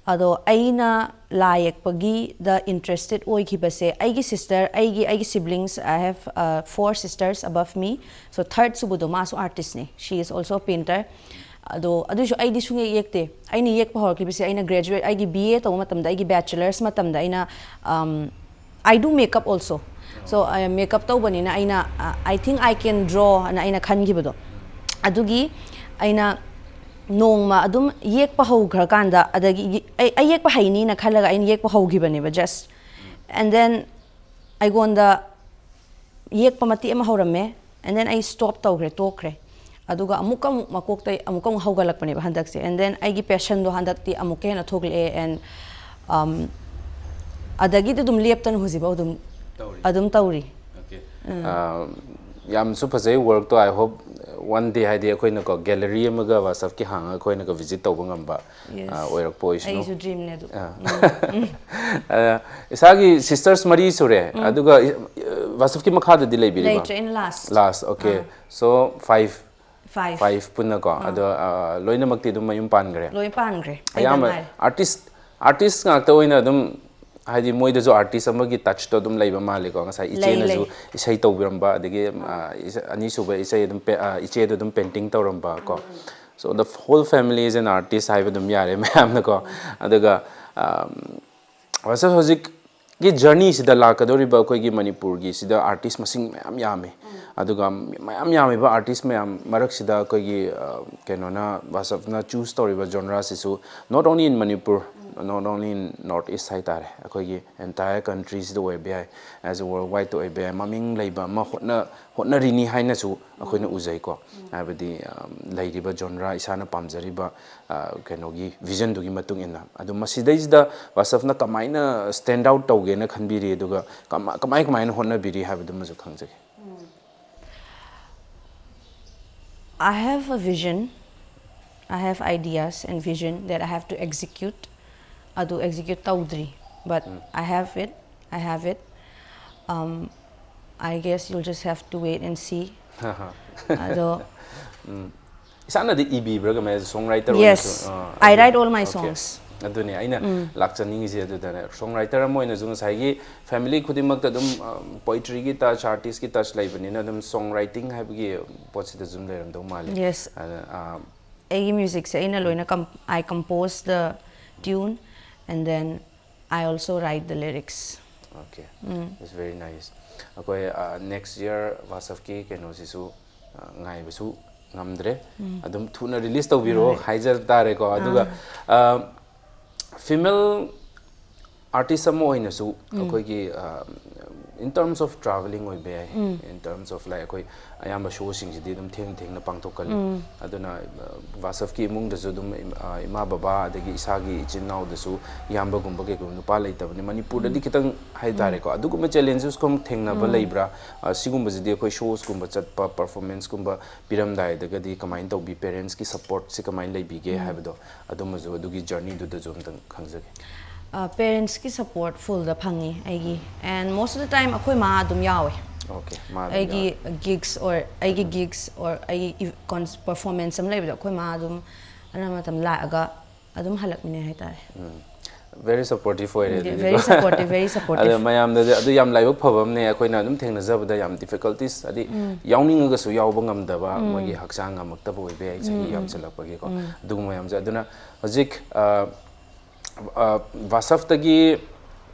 ꯑꯗꯣ ꯑꯩꯅ ꯂꯥꯏ ꯌꯦꯛꯄꯒꯤꯗ ꯏꯟꯇꯔꯦꯁꯇꯦꯠ ꯑꯣꯏꯈꯤꯕꯁꯦ, ꯑꯩꯒꯤ ꯁꯤꯁꯇꯔ, ꯑꯩꯒꯤ, ꯑꯩꯒꯤ siblings, I have, uh, four sisters above me. So, third ꯁꯨꯕꯗꯣ ꯃꯥꯁꯨ ꯑꯥꯔꯇꯤꯁꯅꯦ, she is also a painter. ꯑꯗꯣ ꯑꯗꯨꯏꯁꯨ ꯑꯩꯗꯤ ꯁꯨꯡꯌꯦꯛ ꯌꯦꯛꯇꯦ꯫ ꯑꯩꯅ ꯌꯦꯛꯄ ꯍꯧꯔꯛꯈꯤꯕꯁꯦ ꯑꯩꯅ graduate, ꯑꯩꯒꯤ B A ꯇꯧꯕ ꯃꯇꯝꯗ, ꯑꯩꯒꯤ bachelor's ꯃꯇꯝꯗ ꯑꯩꯅ, um, I do makeup also. So, uh, makeup ꯇꯧꯕꯅꯤꯅ ꯑꯩꯅ, uh, "I think I can draw" ꯑꯅ ꯑꯩꯅ ꯈꯟꯈꯤꯕꯗꯣ, ꯑꯗꯨꯒꯤ ꯑꯩꯅ ꯅꯣꯡꯃ ꯑꯗꯨꯝ ꯌꯦꯛꯄ ꯍꯧꯈ꯭ꯔꯀꯥꯟꯗ, ꯑꯗꯒꯤ ꯌꯦ-, ꯑꯩ, ꯑꯩ ꯌꯦꯛꯄ ꯍꯩꯅꯤꯅ ꯈꯜꯂꯒ ꯑꯩꯅ ꯌꯦꯛꯄ ꯍꯧꯈꯤꯕꯅꯦꯕ, just. And then ꯑꯩꯉꯣꯟꯗ ꯌꯦꯛꯄ ꯃꯇꯦꯛ ꯑꯃ ꯍꯧꯔꯝꯃꯦ, and then ꯑꯩ stop ꯇꯧꯈ꯭ꯔꯦ, ꯇꯣꯛꯈ꯭ꯔꯦ꯫ ꯑꯗꯨꯒ ꯑꯃꯨꯛꯀ ꯑꯃꯨꯛ ꯃꯀꯣꯛꯇ ꯑꯃꯨꯛꯀ ꯑꯃꯨꯛ ꯍꯧꯒꯠꯂꯛꯄꯅꯦꯕ ꯍꯟꯗꯛꯁꯦ꯫ And then ꯑꯩꯒꯤ passionꯗꯣ ꯍꯟꯗꯛꯇꯤ ꯑꯃꯨꯛꯀ ꯍꯦꯟꯅ ꯊꯣꯛꯂꯛꯑꯦ, and, um, ꯑꯗꯒꯤꯗꯤ ꯑꯗꯨꯝ ꯂꯦꯞꯇꯅ ꯍꯧꯖꯤꯛꯐꯥꯎ ꯑꯗꯨꯝ, ꯇꯧꯔꯤ꯫ ꯑꯗꯨꯝ ꯇꯧꯔꯤ꯫ Okay. ꯎꯝ꯫ ꯑꯥ, ꯌꯥꯝꯁꯨ ꯐꯖꯩ workꯇꯣ꯫ I hope one day, ꯍꯥꯏꯗꯤ, ꯑꯩꯈꯣꯏꯅꯀꯣ gallery ꯑꯃꯒ ꯋꯥꯁꯞꯀꯤ ꯍꯥꯡꯉꯒ ꯑꯩꯈꯣꯏꯅꯒ visit ꯇꯧꯕ ꯉꯝꯕ, Yes. ꯑꯥ, ꯑꯣꯏꯔꯛꯄ ꯑꯣꯏꯁꯅꯨ꯫ ꯑꯩꯁꯨ dreamꯅꯦ ꯑꯗꯨ꯫ ꯑꯥ꯫ ꯎꯝ꯫ ꯑꯥ, ꯏꯁꯥꯒꯤ sisters ꯃꯔꯤ ꯁꯨꯔꯦ, ꯎꯝ꯫ ꯑꯗꯨꯒ ꯏ-, ꯏ-, ꯋꯥꯁꯞꯀꯤ ꯃꯈꯥꯗꯗꯤ ꯂꯩꯕꯤꯔꯤꯕ? ꯂꯩꯇ꯭ꯔꯦ, ꯑꯩꯅ last꯫ Last, okay. ꯑꯥ꯫ So, five꯫ Five꯫ Five ꯄꯨꯟꯅꯀꯣ꯫ ꯑꯥ꯫ ꯑꯗꯣ, ꯑꯥ, ꯂꯣꯏꯅꯃꯛꯇꯤ ꯑꯗꯨꯝ ꯃꯌꯨꯝ ꯄꯥꯟꯈ꯭ꯔꯦ? ꯂꯣꯏ ꯄꯥꯟꯈ꯭ꯔꯦ꯫ ꯑꯩꯗ ꯑꯌꯥꯝꯕ ꯉꯥꯏꯔꯦ꯫ Artist, artist ꯉꯥꯛꯇ ꯑꯣꯏꯅ ꯑꯗꯨꯝ, ꯍꯥꯏꯗꯤ, ꯃꯣꯏꯗꯁꯨ artist ꯑꯃꯒꯤ touchꯇꯣ ꯑꯗꯨꯝ ꯂꯩꯕ ꯃꯥꯜꯂꯦꯀꯣ꯫ ꯉꯁꯥꯏ ꯂꯩ, ꯏꯆꯦꯅꯁꯨ ꯂꯩ꯫ ꯏꯁꯩ ꯇꯧꯕꯤꯔꯝꯕ, ꯑꯗꯒꯤ, ꯑꯥ, ꯏꯆꯦ-, ꯑꯅꯤꯁꯨꯕ ꯏꯆꯦ ꯑꯗꯨꯝ ꯄꯦ-, ꯑꯥ, ꯏꯆꯦꯗꯣ ꯑꯗꯨꯝ painting ꯇꯧꯔꯝꯕ ꯀꯣ꯫ So, the whole family is an artist ꯍꯥꯏꯕ ꯑꯗꯨꯝ ꯌꯥꯔꯦ ꯃꯌꯥꯝꯅꯀꯣ꯫ ꯑꯗꯨꯒ, ꯑꯥ, ꯋꯥꯁꯞ ꯍꯧꯖꯤꯛꯀꯤ journeyꯁꯤꯗ ꯂꯥꯛꯀꯗꯧꯔꯤꯕ ꯑꯩꯈꯣꯏꯒꯤ ꯃꯅꯤꯄꯨꯔꯒꯤ ꯁꯤꯗ artist ꯃꯁꯤꯡ ꯃꯌꯥꯝ ꯌꯥꯝꯃꯤ꯫ ꯎꯝ꯫ ꯑꯗꯨꯒ ꯃꯌꯥꯝ ꯌꯥꯝꯃꯤꯕ artist ꯃꯌꯥꯝ ꯃꯔꯛꯁꯤꯗ ꯑꯩꯈꯣꯏꯒꯤ, ꯑ, ꯀꯩꯅꯣꯅ, ꯋꯥꯁꯞꯅ choose ꯇꯧꯔꯤꯕ genreꯁꯤꯁꯨ not only in Manipur, um. Not only in North East ꯍꯥꯏꯇꯥꯔꯦ, ꯑꯩꯈꯣꯏꯒꯤ entire countryꯁꯤꯗ ꯑꯣꯏꯕ ꯌꯥꯏ, as a worldwideꯇ ꯑꯣꯏꯕ ꯌꯥꯏ, ꯃꯃꯤꯡ ꯂꯩꯕ ꯑꯃ ꯍꯣꯠꯅ-, ꯍꯣꯠꯅꯔꯤꯅꯤ ꯍꯥꯏꯅꯁꯨ ꯑꯩꯈꯣꯏꯅ ꯎꯖꯩꯀꯣ꯫ ꯎꯝ꯫ ꯍꯥꯏꯕꯗꯤ, ꯑ, ꯂꯩꯔꯤꯕ genre, ꯏꯁꯥꯅ ꯄꯥꯝꯖꯔꯤꯕ, ꯑ, ꯀꯩꯅꯣꯒꯤ visionꯗꯨꯒꯤ ꯃꯇꯨꯡ ꯏꯟꯅ꯫ ꯑꯗꯣ ꯃꯁꯤꯗꯩꯁꯤꯗ ꯋꯥꯁꯞꯅ ꯀꯃꯥꯏꯅ stand out ꯇꯧꯒꯦꯅ ꯈꯟꯕꯤꯔꯤ, ꯑꯗꯨꯒ ꯀꯃ-, ꯀꯃꯥꯏ ꯀꯃꯥꯏꯅ ꯍꯣꯠꯅꯕꯤꯔꯤ ꯍꯥꯏꯕꯗꯨꯃꯁꯨ ꯈꯪꯖꯒꯦ꯫ I have a vision. I have ideas and vision that I have to execute. ꯑꯗꯨ execute ꯇꯧꯗ꯭ꯔꯤ, but um. I have it. I have it. Um, I guess you'll just have to wait and see. ꯑꯗꯣ ꯎꯝ꯫ ꯏꯁꯥꯅꯗꯤ ꯏꯕꯤꯕ꯭ꯔꯥ ꯀꯃꯥꯏꯅ, song writer Yes, ꯑꯣꯏꯅꯁꯨ? ꯑꯥ, I ꯑꯗꯨ-, write all my okay꯫ Songs. ꯑꯗꯨꯅꯦ ꯑꯩꯅ ꯎꯝ꯫ ꯂꯥꯛꯆꯅꯤꯡꯉꯤꯁꯦ ꯑꯗꯨꯗꯅꯦ꯫ Song writer ꯑꯃ ꯑꯣꯏꯅꯁꯨ ꯉꯁꯥꯏꯒꯤ family ꯈꯨꯗꯤꯡꯃꯛꯇ ꯑꯗꯨꯝ, ꯑ, poetryꯒꯤ touch, artistꯀꯤ touch ꯂꯩꯕꯅꯤꯅ ꯑꯗꯨꯝ song writingꯍꯥꯏꯕꯒꯤ ꯄꯣꯠꯁꯤꯗꯁꯨ ꯑꯗꯨꯝ ꯂꯩꯔꯝꯗꯧ ꯃꯥꯜꯂꯦ꯫ Yes꯫ ꯑꯗ, ꯑ, ꯑꯩꯒꯤ ꯃ꯭ꯌꯨꯖꯤꯛꯁꯦ ꯑꯩꯅ ꯂꯣꯏꯅ com- I compose the tune and then I also write the lyrics. Okay, it's very nice. ꯑꯩꯈꯣꯏ ꯅꯦꯛꯁ ꯏꯌꯥꯔ ꯋꯥꯁꯐꯀꯤ ꯀꯩꯅꯣꯁꯤꯁꯨ ꯑ, ꯉꯥꯏꯕꯁꯨ ꯉꯝꯗ꯭ꯔꯦ꯫ ꯑꯗꯨꯝ ꯊꯨꯅ ꯔꯤꯂꯤꯁ ꯇꯧꯕꯤꯔꯣ ꯍꯥꯏꯖ ꯇꯥꯔꯦꯀꯣ꯫ ꯑꯗꯨꯒ ꯐꯤꯃꯦꯜ ꯑꯥꯔꯇꯤꯁ ꯑꯃ ꯑꯣꯏꯅꯁꯨ ꯑꯩꯈꯣꯏꯒꯤ in terms of travelling ꯑꯣꯏꯕ ꯌꯥꯏ, in terms of like ꯑꯩꯈꯣꯏ ꯑꯌꯥꯝꯕ ꯁꯣꯁꯤꯡꯁꯤꯗꯤ ꯑꯗꯨꯝ ꯊꯦꯡ ꯊꯦꯡꯅ ꯄꯥꯡꯊꯣꯛꯀꯜꯂꯤ꯫ ꯑꯗꯨꯅ ꯋꯥꯁꯐꯀꯤ ꯏꯃꯨꯡꯗꯁꯨ ꯑꯗꯨꯝ ꯏꯃꯥ ꯕꯕꯥ ꯑꯗꯒꯤ ꯏꯁꯥꯒꯤ ꯏꯆꯤꯟ ꯏꯅꯥꯎꯗꯁꯨ ꯏꯌꯥꯝꯕꯒꯨꯝꯕ ꯀꯩꯒꯨꯝꯕ ꯅꯨꯄꯥ ꯂꯩꯇꯕꯅꯤ ꯃꯅꯤꯄꯨꯔꯗꯗꯤ ꯈꯤꯇꯪ ꯍꯥꯏꯇꯥꯔꯦꯀꯣ꯫ ꯑꯗꯨꯒꯨꯝꯕ ꯆꯦꯂꯦꯟꯖꯦꯁ ꯀꯨꯝ ꯊꯦꯡꯅꯕ ꯂꯩꯕ꯭ꯔꯥ? ꯑ, ꯁꯤꯒꯨꯝꯕꯁꯤꯗꯤ ꯑꯩꯈꯣꯏ ꯁꯣꯁꯀꯨꯝꯕ ꯆꯠꯄ ꯄꯔꯐꯣꯔꯃꯦꯟꯁꯀꯨꯝꯕ ꯄꯤꯔꯝꯗꯥꯏꯗꯒꯗꯤ ꯀꯃꯥꯏꯅ ꯇꯧꯕꯤ? ꯄꯦꯔꯦꯟꯁꯀꯤ ꯁꯞꯄꯣꯔꯠꯁꯤ ꯀꯃꯥꯏꯅ ꯂꯩꯕꯤꯒꯦ ꯍꯥꯏꯕꯗꯣ ꯑꯗꯨꯃꯁꯨ ꯑꯗꯨꯒꯤ ꯖꯔꯅꯤꯗꯨꯗꯁꯨ ꯑꯝꯇꯪ ꯈꯪꯖꯒꯦ꯫ ꯄꯦꯔꯦꯟꯁꯀꯤ ꯁꯞꯄꯣꯔꯠ ꯐꯨꯜꯗ ꯐꯪꯉꯤ ꯑꯩꯒꯤ꯫ And most of the time ꯑꯩꯈꯣꯏ ꯃꯥ ꯑꯗꯨꯝ ꯌꯥꯎꯋꯦ꯫ Okay, ꯃꯥ ꯑꯗꯨꯝ ꯑꯩꯒꯤ ꯌꯥꯎꯋꯦ꯫ ꯒꯤꯒꯁ ꯑꯣꯔ ꯑꯩꯒꯤ ꯒꯤꯒꯁ ꯑꯣꯔ ꯑꯩꯒꯤ ꯄꯔꯐꯣꯔꯃꯦꯟꯁ ꯑꯃ ꯂꯩꯕꯗꯣ ꯑꯩꯈꯣꯏ ꯃꯥ ꯑꯗꯨꯝ ꯑꯅꯝꯕ ꯃꯇꯝ ꯂꯥꯛꯑꯒ ꯑꯗꯨꯝ ꯍꯜꯂꯛꯃꯤꯟꯅꯩ ꯍꯥꯏꯇꯥꯔꯦ꯫ ꯎꯝ, ꯚꯦꯔꯤ ꯁꯞꯄꯣꯔꯇꯤꯞ ꯑꯣꯏꯔꯦ ꯑꯗꯨꯗꯤꯀꯣ꯫ Very supportive, very supportive. ꯑꯗꯣ ꯃꯌꯥꯝꯗꯗꯤ ꯑꯗꯨ ꯌꯥꯝ ꯂꯥꯏꯕꯛ ꯐꯕ ꯑꯃꯅꯦ꯫ ꯑꯩꯈꯣꯏꯅ ꯑꯗꯨꯝ ꯊꯦꯡꯅꯖꯕꯗ ꯌꯥꯝ ꯗꯤꯐꯤꯀꯜꯇꯤꯁ ꯍꯥꯏꯗꯤ ꯌꯥꯎꯅꯤꯡꯉꯒꯁꯨ ꯌꯥꯎꯕ ꯉꯝꯗꯕ, ꯃꯣꯏꯒꯤ ꯍꯛꯆꯥꯡ ꯉꯝꯃꯛꯇꯕ ꯑꯣꯏꯕ ꯌꯥꯏ, ꯆꯍꯤ ꯌꯥꯝꯁꯤꯜꯂꯛꯄꯒꯤꯀꯣ꯫ ꯑꯗꯨꯒꯨꯝꯕ ꯃꯌꯥꯝꯁꯦ꯫ ꯑꯗꯨꯅ ꯍꯧꯖꯤꯛ ꯑ, ꯑ, ꯋꯥꯁꯐꯇꯒꯤ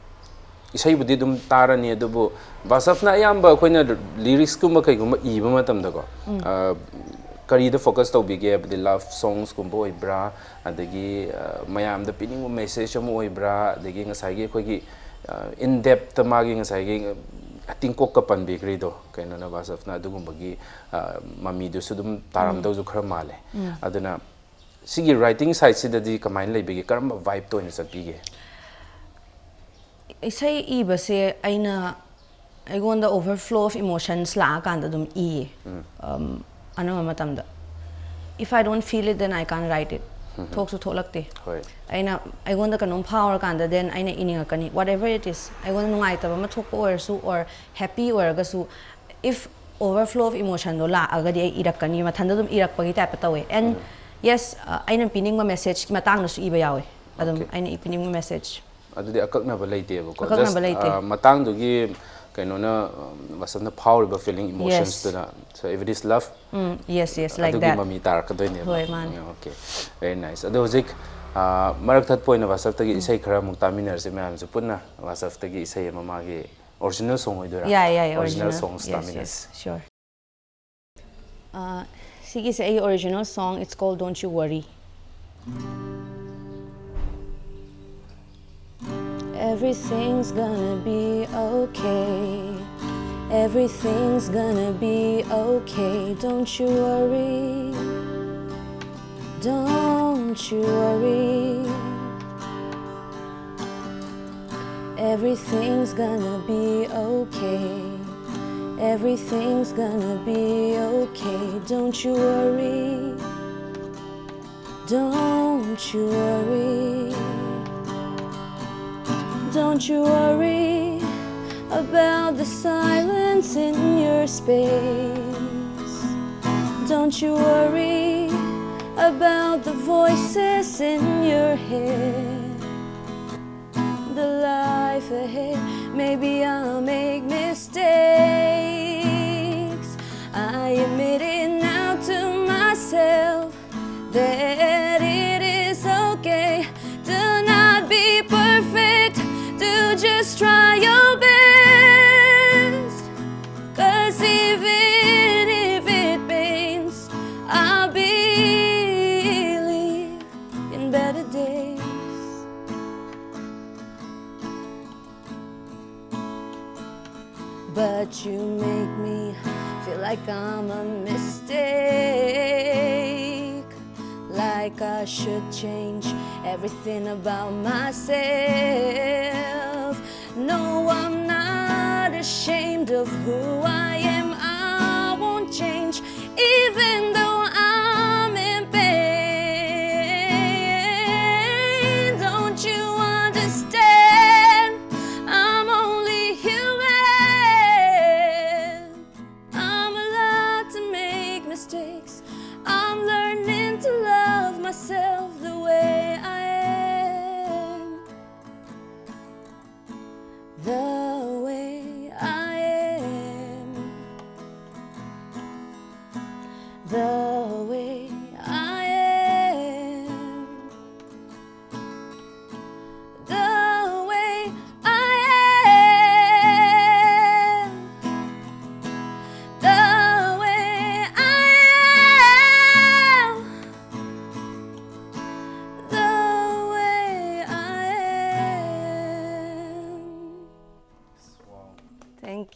ꯏꯁꯩꯕꯨꯗꯤ ꯑꯗꯨꯝ ꯇꯥꯔꯅꯤ, ꯑꯗꯨꯕꯨ ꯋꯥꯁꯐꯅ ꯑꯌꯥꯝꯕ ꯑꯩꯈꯣꯏꯅ ꯂꯤꯔꯤꯛꯁꯀꯨꯝꯕ ꯀꯩꯒꯨꯝꯕ ꯏꯕ ꯃꯇꯝꯗꯀꯣ, ꯑ, ꯀꯔꯤꯗ ꯐꯣꯀꯁ ꯇꯧꯕꯤꯒꯦ? ꯍꯥꯏꯕꯗꯤ ꯂꯚ ꯁꯣꯡꯁꯀꯨꯝꯕ ꯑꯣꯏꯕ꯭ꯔꯥ, ꯑꯗꯒꯤ ꯑ, ꯃꯌꯥꯝꯗ ꯄꯤꯅꯤꯡꯕ ꯃꯦꯁꯦꯖ ꯑꯃ ꯑꯣꯏꯕ꯭ꯔꯥ, ꯑꯗꯒꯤ ꯉꯁꯥꯏꯒꯤ ꯑꯩꯈꯣꯏꯒꯤ ꯏꯟ ꯗꯦꯞꯇ ꯃꯥꯒꯤ ꯉꯁꯥꯏꯒꯤ ꯇꯤꯡꯀꯣꯛꯀ ꯄꯟꯕꯤꯈ꯭ꯔꯤꯗꯣ ꯀꯩꯅꯣꯅ ꯋꯥꯁꯐꯅ, ꯑꯗꯨꯒꯨꯝꯕꯒꯤ ꯑ, ꯃꯃꯤꯗꯨꯁꯨ ꯑꯗꯨꯝ ꯇꯥꯔꯝꯗꯧꯁꯨ ꯈꯔ ꯃꯥꯜꯂꯦ꯫ ꯑꯗꯨꯅ ꯁꯤꯒꯤ ꯔꯥꯏꯇꯤꯡ ꯁꯥꯏꯠꯁꯤꯗꯗꯤ ꯀꯃꯥꯏꯅ ꯂꯩꯕꯤꯒꯦ? ꯀꯔꯝꯕ ꯚꯥꯏꯕꯇ ꯑꯣꯏꯅ ꯆꯠꯄꯤꯒꯦ? ꯏꯁꯩ ꯏꯕꯁꯦ ꯑꯩꯅ ꯑꯩꯉꯣꯟꯗ overflow of emotions ꯂꯥꯛꯑꯀꯥꯟꯗ ꯑꯗꯨꯝ ꯏꯌꯦ꯫ ꯑꯝ, ꯑꯅꯝꯕ ꯃꯇꯝꯗ if I don't feel it then I can't write it. ꯊꯣꯛꯁꯨ ꯊꯣꯛꯂꯛꯇꯦ꯫ ꯍꯣꯏ꯫ ꯑꯩꯅ ꯑꯩꯉꯣꯟꯗ ꯀꯩꯅꯣꯝ ꯐꯥꯎꯔꯀꯥꯟꯗ then ꯑꯩꯅ ꯏꯅꯤꯡꯉꯛꯀꯅꯤ, whatever it is꯫ ꯑꯩꯉꯣꯟꯗ ꯅꯨꯡꯉꯥꯏꯇꯕ ꯑꯃ ꯊꯣꯛꯄ ꯑꯣꯏꯔꯁꯨ or happy ꯑꯣꯏꯔꯒꯁꯨ, if overflow of emotionꯗꯣ ꯂꯥꯛꯑꯒꯗꯤ ꯑꯩ ꯏꯔꯛꯀꯅꯤ, ꯃꯊꯟꯇ ꯑꯗꯨꯝ ꯏꯔꯛꯄꯒꯤ ꯇꯥꯏꯞꯇ ꯇꯧꯋꯦ꯫ And yes, ꯑ, ꯑꯩꯅ ꯄꯤꯅꯤꯡꯕ ꯃꯦꯁꯦꯖꯀꯤ ꯃꯇꯥꯡꯗꯁꯨ ꯏꯕ ꯌꯥꯎꯋꯦ ꯑꯗꯨꯝ꯫ Okay. ꯑꯩꯅ ꯄꯤꯅꯤꯡꯕ ꯃꯦꯁꯦꯖ ꯑꯗꯨꯗꯤ ꯑꯀꯛꯅꯕ ꯂꯩꯇꯦꯕꯀꯣ꯫ ꯑꯀꯛꯅꯕ Just, ꯂꯩꯇꯦ꯫ ꯑ, ꯃꯇꯥꯡꯗꯨꯒꯤ ꯀꯩꯅꯣꯅ ꯕꯥꯁꯟꯅ ꯐꯥꯎꯔꯤꯕ feeling, emotions ꯇꯨꯅ. So if it is love, um, yes, yes, like ꯑꯗꯨꯒꯤ that. ꯃꯃꯤ ꯇꯥꯔꯛꯀꯗꯣꯏꯅꯦꯕ. ꯍꯣꯏ, ꯃꯥꯅꯦ. Okay, very nice. ꯑꯗꯣ ꯍꯧꯖꯤꯛ ꯑ, ꯃꯔꯛ ꯊꯠꯄ ꯑꯣꯏꯅ ꯕꯥꯁꯟꯇꯒꯤ ꯏꯁꯩ ꯈꯔ ꯑꯃꯨꯛ ꯇꯥꯃꯤꯟꯅꯔꯁꯦ ꯃꯌꯥꯝꯁꯨ ꯄꯨꯟꯅ. ꯕꯥꯁꯟꯇꯒꯤ ꯏꯁꯩ ꯑꯃ ꯃꯥꯒꯤ original song ꯑꯣꯏꯗꯣꯏꯔꯥ? ꯌꯥꯏ, ꯌꯥꯏ, Original original. Songs Yes, ꯇꯥꯃꯤꯟꯅꯔꯁꯦ. Yes, sure. ꯑ, ꯁꯤꯒꯤꯁꯦ ꯑꯩꯒꯤ original song, it's called Don't You Worry. Everything's gonna be okay. Everything's gonna be okay. Don't you worry. Don't you worry. Everything's gonna be okay. Everything's gonna be okay. Don't you worry. Don't you worry. Don't you worry about the silence in your space. Don't you worry about the voices in your head. The life ahead, maybe I'll make mistakes. I admit it now to myself that it is okay to not be perfect, to just try your best. 'Cause even if it pains, I believe in better days. But you make me feel like I'm a mistake, like I should change everything about myself. No, I'm not ashamed of who I am. I won't change, even though I'm in pain. Don't you understand? I'm only human. I'm allowed to make mistakes. I'm learning to love myself the way I am. The way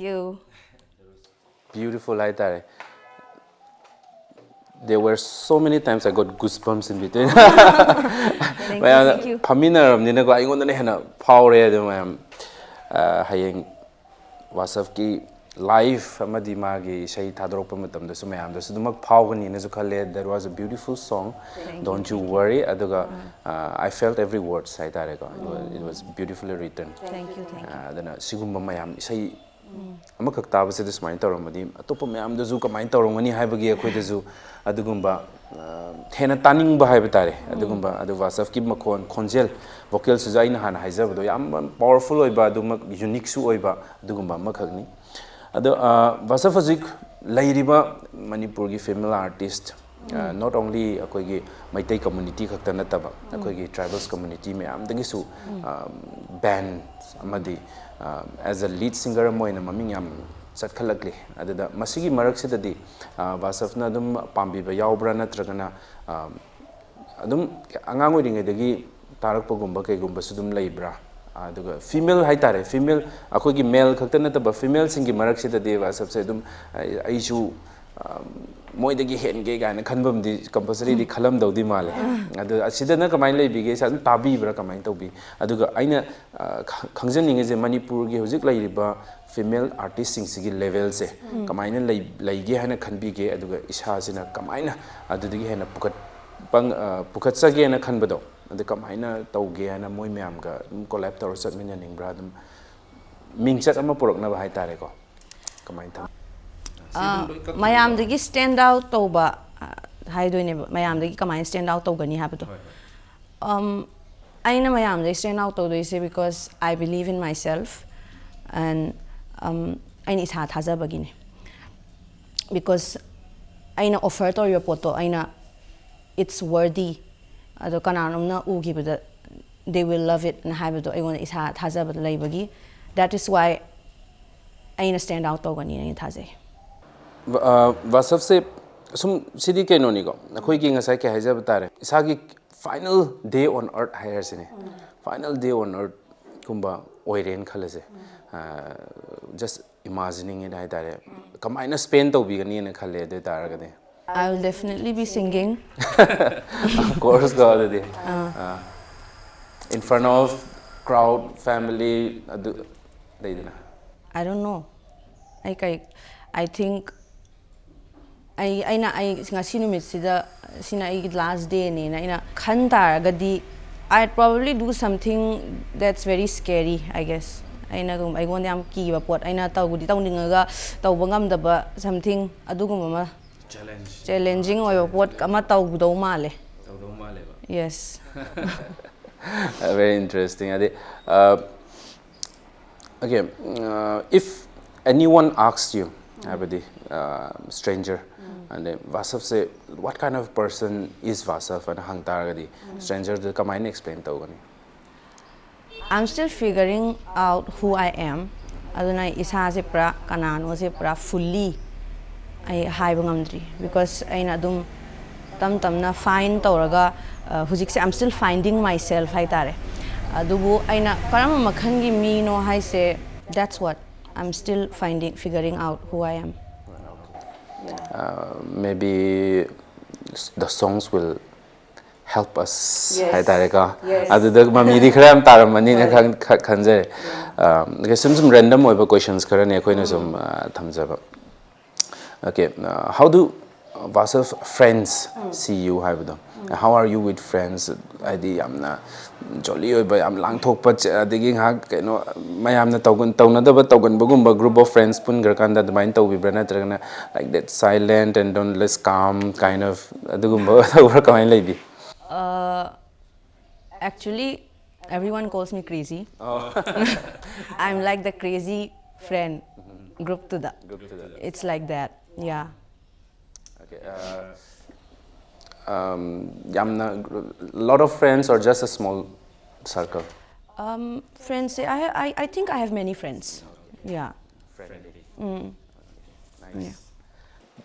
you. Beautiful ꯍꯥꯏꯇꯥꯔꯦ. There were so many times I got goosebumps in between. Thank you, ꯃꯌꯥꯝꯅ thank you. ꯐꯝꯃꯤꯟꯅꯔꯕꯅꯤꯅꯀꯣ, ꯑꯩꯉꯣꯟꯗꯅ ꯍꯦꯟꯅ ꯐꯥꯎꯔꯦ꯫ ꯑꯗꯨ ꯃꯌꯥꯝ, ꯑ, ꯍꯌꯦꯡ ꯋꯥꯁꯐꯀꯤ live ꯑꯃꯗꯤ ꯃꯥꯒꯤ ꯏꯁꯩ ꯊꯥꯗꯣꯔꯛꯄ ꯃꯇꯝꯗꯁꯨ ꯃꯌꯥꯝꯗꯁꯨ ꯑꯗꯨꯃꯛ ꯐꯥꯎꯒꯅꯤꯅꯁꯨ ꯈꯜꯂꯦ. That was a beautiful song. Don't you worry. ꯑꯗꯨꯒ, uh, I felt every words ꯍꯥꯏꯇꯥꯔꯦꯀꯣ. It was, it was beautifully written. Thank you, thank you. Uh, ꯑꯗꯨꯅ ꯁꯤꯒꯨꯝꯕ ꯃꯌꯥꯝ ꯏꯁꯩ ꯑꯃꯈꯛ ꯇꯥꯕꯁꯤꯗ ꯁꯨꯃꯥꯏꯅ ꯇꯧꯔꯝꯃꯗꯤ ꯑꯇꯣꯞꯄ ꯃꯌꯥꯝꯗꯁꯨ ꯀꯃꯥꯏꯅ ꯇꯧꯔꯝꯒꯅꯤ ꯍꯥꯏꯕꯒꯤ ꯑꯩꯈꯣꯏꯗꯁꯨ ꯑꯗꯨꯒꯨꯝꯕ, ꯑ, ꯍꯦꯟꯅ ꯇꯥꯅꯤꯡꯕ ꯍꯥꯏꯕ ꯇꯥꯔꯦ꯫ ꯑꯗꯨꯒꯨꯝꯕ, ꯑꯗꯨ ꯋꯥꯁꯐꯀꯤ ꯃꯈꯣꯟ, ꯈꯣꯟꯖꯦꯜ, vocalꯁꯤꯁꯨ ꯑꯩꯅ ꯍꯥꯟꯅ ꯍꯥꯏꯖꯕꯗꯣ ꯌꯥꯝ powerful ꯑꯣꯏꯕ, ꯑꯗꯨꯃꯛ uniqueꯁꯨ ꯑꯣꯏꯕ ꯑꯗꯨꯒꯨꯝꯕ ꯑꯃꯈꯛꯅꯤ꯫ ꯑꯗꯣ, ꯑ, ꯋꯥꯁꯐ ꯍꯧꯖꯤꯛ ꯂꯩꯔꯤꯕ ꯃꯅꯤꯄꯨꯔꯒꯤ female artist, ꯑ, not only ꯑꯩꯈꯣꯏꯒꯤ ꯃꯩꯇꯩ community ꯈꯛꯇ ꯅꯠꯇꯕ, ꯑꯩꯈꯣꯏꯒꯤ tribals community ꯃꯌꯥꯝꯗꯒꯤꯁꯨ, ꯑ, band ꯑꯃꯗꯤ, ꯑ, as a lead singer ꯑꯃ ꯑꯣꯏꯅ ꯃꯃꯤꯡ ꯌꯥꯝ ꯆꯠꯈꯠꯂꯛꯂꯤ꯫ ꯑꯗꯨꯗ ꯃꯁꯤꯒꯤ ꯃꯔꯛꯁꯤꯗꯗꯤ, ꯑ, ꯋꯥꯁꯐꯅ ꯑꯗꯨꯝ ꯄꯥꯝꯕꯤꯕ ꯌꯥꯎꯕ꯭ꯔꯥ, ꯅꯠꯇ꯭ꯔꯒꯅ, ꯑ, ꯑꯗꯨꯝ ꯑꯉꯥꯡ ꯑꯣꯏꯔꯤꯉꯩꯗꯒꯤ ꯇꯥꯔꯛꯄꯒꯨꯝꯕ ꯀꯩꯒꯨꯝꯕꯁꯨ ꯑꯗꯨꯝ ꯂꯩꯕ꯭ꯔꯥ? ꯑꯗꯨꯒ female ꯍꯥꯏꯇꯥꯔꯦ, female, ꯑꯩꯈꯣꯏꯒꯤ male ꯈꯛꯇ ꯅꯠꯇꯕ femaleꯁꯤꯡꯒꯤ ꯃꯔꯛꯁꯤꯗꯗꯤ ꯋꯥꯁꯐꯁꯦ ꯑꯗꯨꯝ ꯑꯩ-, ꯑꯩꯁꯨ, ꯑ, ꯃꯣꯏꯗꯒꯤ ꯍꯦꯟꯒꯦ ꯀꯥꯏꯅ ꯈꯟꯕ ꯑꯃꯗꯤ compulsoryꯗꯤ ꯈꯜꯂꯝꯗꯧꯗꯤ ꯃꯥꯜꯂꯦ꯫ ꯑꯗꯣ ꯑꯁꯤꯗꯅ ꯀꯃꯥꯏꯅ ꯂꯩꯕꯤꯒꯦ? ꯏꯁꯥ ꯑꯗꯨꯝ ꯇꯥꯕꯤꯕ꯭ꯔꯥ? ꯀꯃꯥꯏꯅ ꯇꯧꯕꯤ? ꯑꯗꯨꯒ ꯑꯩꯅ, ꯑ, ꯈ-, ꯈꯪꯖꯅꯤꯡꯉꯤꯁꯦ, ꯃꯅꯤꯄꯨꯔꯒꯤ ꯍꯧꯖꯤꯛ ꯂꯩꯔꯤꯕ female artistꯁꯤꯡꯁꯤꯒꯤ levelꯁꯦ ꯀꯃꯥꯏꯅ ꯂꯩ-, ꯂꯩꯒꯦ ꯍꯥꯏꯅ ꯈꯟꯕꯤꯒꯦ? ꯑꯗꯨꯒ ꯏꯁꯥꯁꯤꯅ ꯀꯃꯥꯏꯅ ꯑꯗꯨꯗꯒꯤ ꯍꯦꯟꯅ ꯄꯨꯈꯠ-, ꯄꯪ-, ꯑ, ꯄꯨꯈꯠꯆꯒꯦꯅ ꯈꯟꯕꯗꯣ, ꯑꯗꯨ ꯀꯃꯥꯏꯅ ꯇꯧꯒꯦ ꯍꯥꯏꯅ ꯃꯣꯏ ꯃꯌꯥꯝꯒ ꯑꯗꯨꯝ collab ꯇꯧꯔ ꯆꯠꯃꯤꯟꯅꯅꯤꯡꯕ꯭ꯔꯥ? ꯑꯗꯨꯝ ꯃꯤꯡꯆꯠ ꯑꯃ ꯄꯨꯔꯛꯅꯕ ꯍꯥꯏꯇꯥꯔꯦꯀꯣ꯫ ꯀꯃꯥꯏꯅ ꯇꯧ? ꯑ, ꯃꯌꯥꯝꯗꯒꯤ stand out ꯇꯧꯕ, ꯑ, ꯍꯥꯏꯗꯣꯏꯅꯦꯕ, ꯃꯌꯥꯝꯗꯒꯤ ꯀꯃꯥꯏꯅ stand out ꯇꯧꯒꯅꯤ ꯍꯥꯏꯕꯗꯣ꯫ Um, ꯑꯩꯅ ꯃꯌꯥꯝꯗꯒꯤ stand out ꯇꯧꯗꯣꯏꯁꯦ because I believe in myself and, um, ꯑꯩꯅ ꯏꯁꯥ ꯊꯥꯖꯕꯒꯤꯅꯦ꯫ Because ꯑꯩꯅ offer ꯇꯧꯔꯤꯕ ꯄꯣꯠꯇꯣ ꯑꯩꯅ it's worthy, ꯑꯗꯣ ꯀꯅꯥꯅꯣꯝꯅ ꯎꯈꯤꯕꯗ they will love it ꯅ ꯍꯥꯏꯕꯗꯣ ꯑꯩꯉꯣꯟꯗ ꯏꯁꯥ ꯊꯥꯖꯕ ꯂꯩꯕꯒꯤ, that is why ꯑꯩꯅ stand out ꯇꯧꯒꯅꯤ ꯑꯩꯅ ꯊꯥꯖꯩ꯫ ꯋꯥ-, ꯑ, ꯋꯥꯁꯐꯁꯦ ꯁꯨꯝ ꯁꯤꯗꯤ ꯀꯩꯅꯣꯅꯤꯀꯣ, ꯑꯩꯈꯣꯏꯒꯤ ꯉꯁꯥꯏ ꯀꯩ ꯍꯥꯏꯖꯕ ꯇꯥꯔꯦ, ꯏꯁꯥꯒꯤ final day on earth ꯍꯥꯏꯔꯁꯤꯅꯦ, final day on earth ꯀꯨꯝꯕ ꯑꯣꯏꯔꯦꯅ ꯈꯜꯂꯁꯦ, just imagining it ꯍꯥꯏꯇꯥꯔꯦ, ꯀꯃꯥꯏꯅ spend ꯇꯧꯕꯤꯒꯅꯤꯅ ꯈꯜꯂꯦ ꯑꯗꯨ ꯑꯣꯏ ꯇꯥꯔꯒꯗꯤ? I will definitely be singing. Of course ꯀꯣ, ꯑꯗꯨꯗꯤ in front of crowd, family, ꯑꯗꯨ ꯂꯩꯗꯅ. I don't know. ꯑꯩ ꯀꯩ I think ꯑꯩ ꯑꯩꯅ ꯑꯩ ꯉꯁꯤ ꯅꯨꯃꯤꯠꯁꯤꯗ ꯁꯤꯅ ꯑꯩꯒꯤ last dayꯅꯦꯅ ꯑꯩꯅ ꯈꯟ ꯇꯥꯔꯒꯗꯤ, I probably do something that's very scary, I guess. ꯑꯩꯅ ꯑꯩꯉꯣꯟꯗ ꯌꯥꯝ ꯀꯤꯕ ꯄꯣꯠ, ꯑꯩꯅ ꯇꯧꯗꯤ ꯇꯧꯅꯤꯡꯉꯒ ꯇꯧꯕ ꯉꯝꯗꯕ something, ꯑꯗꯨꯒꯨꯝꯕ ꯑꯃ, challenging ꯑꯣꯏꯕ ꯄꯣꯠ ꯑꯃ ꯇꯧꯗꯧ ꯃꯥꯜꯂꯦ. ꯇꯧꯗꯧ ꯃꯥꯜꯂꯦꯕ. Yes. Very interesting. ꯍꯥꯏꯗꯤ, uh, okay, uh, if anyone asks you, ꯍꯥꯏꯕꯗꯤ, uh, stranger, ꯑꯗꯩ ꯚꯥꯁꯕꯁꯦ, "What kind of person is ꯚꯥꯁꯕ?" ꯍꯥꯏꯅ ꯍꯪ ꯇꯥꯔꯒꯗꯤ, strangerꯗꯨ ꯀꯃꯥꯏꯅ explain ꯇꯧꯒꯅꯤ? I'm still figuring out who I am. ꯑꯗꯨꯅ ꯑꯩ ꯏꯁꯥꯁꯦ ꯄꯨꯔꯥ ꯀꯅꯥꯅꯣꯁꯦ ꯄꯨꯔꯥ fully ꯑꯩ ꯍꯥꯏꯕ ꯉꯝꯗ꯭ꯔꯤ, because ꯑꯩꯅ ꯑꯗꯨꯝ ꯇꯞ ꯇꯞꯅ find ꯇꯧꯔꯒ, ꯑ, ꯍꯧꯖꯤꯛꯁꯦ I'm still finding myself ꯍꯥꯏꯇꯥꯔꯦ. ꯑꯗꯨꯕꯨ ꯑꯩꯅ ꯀꯔꯝꯕ ꯃꯈꯜꯒꯤ ꯃꯤꯅꯣ ꯍꯥꯏꯁꯦ, that's what I'm still finding, figuring out who I am. Uh, maybe the songs will help us Yes. ꯍꯥꯏꯇꯥꯔꯦꯀꯣ. Yes. ꯑꯗꯨꯗ ꯃꯃꯤꯗꯤ ꯈꯔ ꯌꯥꯝ ꯇꯥꯔꯝꯃꯅꯤꯅ ꯍꯣꯏ. ꯈꯪ- ꯈ- ꯈꯟꯖꯔꯦ꯫ ꯑ, okay, ꯁꯨꯝ ꯁꯨꯝ random ꯑꯣꯏꯕ questions ꯈꯔꯅꯤ ꯑꯩꯈꯣꯏꯅ ꯁꯨꯝ, ꯑ, ꯊꯝꯖꯕ꯫ Okay, uh, how do, uh, ꯚꯥꯁꯕ friends see you ꯍꯥꯏꯕꯗꯣ? How are you with friends? ꯍꯥꯏꯗꯤ ꯌꯥꯝꯅ jolly ꯑꯣꯏꯕ, ꯌꯥꯝ ꯂꯥꯡꯊꯣꯛꯄ, ꯆ- ꯑꯗꯒꯤ ꯉꯥꯏꯍꯥꯛ ꯀꯩꯅꯣ ꯃꯌꯥꯝꯅ ꯇꯧꯒꯟ- ꯇꯧꯅꯗꯕ ꯇꯧꯒꯟꯕꯒꯨꯝꯕ group of friends ꯄꯨꯟꯈ꯭ꯔꯀꯥꯟꯗ ꯑꯗꯨꯃꯥꯏꯅ ꯇꯧꯕꯤꯕ꯭ꯔꯥ, ꯅꯠꯇ꯭ꯔꯒꯅ like that silent and don't less calm kind of ꯑꯗꯨꯒꯨꯝꯕ ꯇꯧꯕ꯭ꯔꯥ, ꯀꯃꯥꯏꯅ ꯂꯩꯕꯤ? Uh, actually, everyone calls me crazy. I'm like the crazy friend groupꯇꯨꯗ. Groupꯇꯨꯗ. It's like that. Yeah. Okay, uh, um, ꯌꯥꯝꯅ, lot of friends or just a small circle? Um, friends, I, ha- I, I think I have many friends. Yeah. Friendly. Mm. Nice.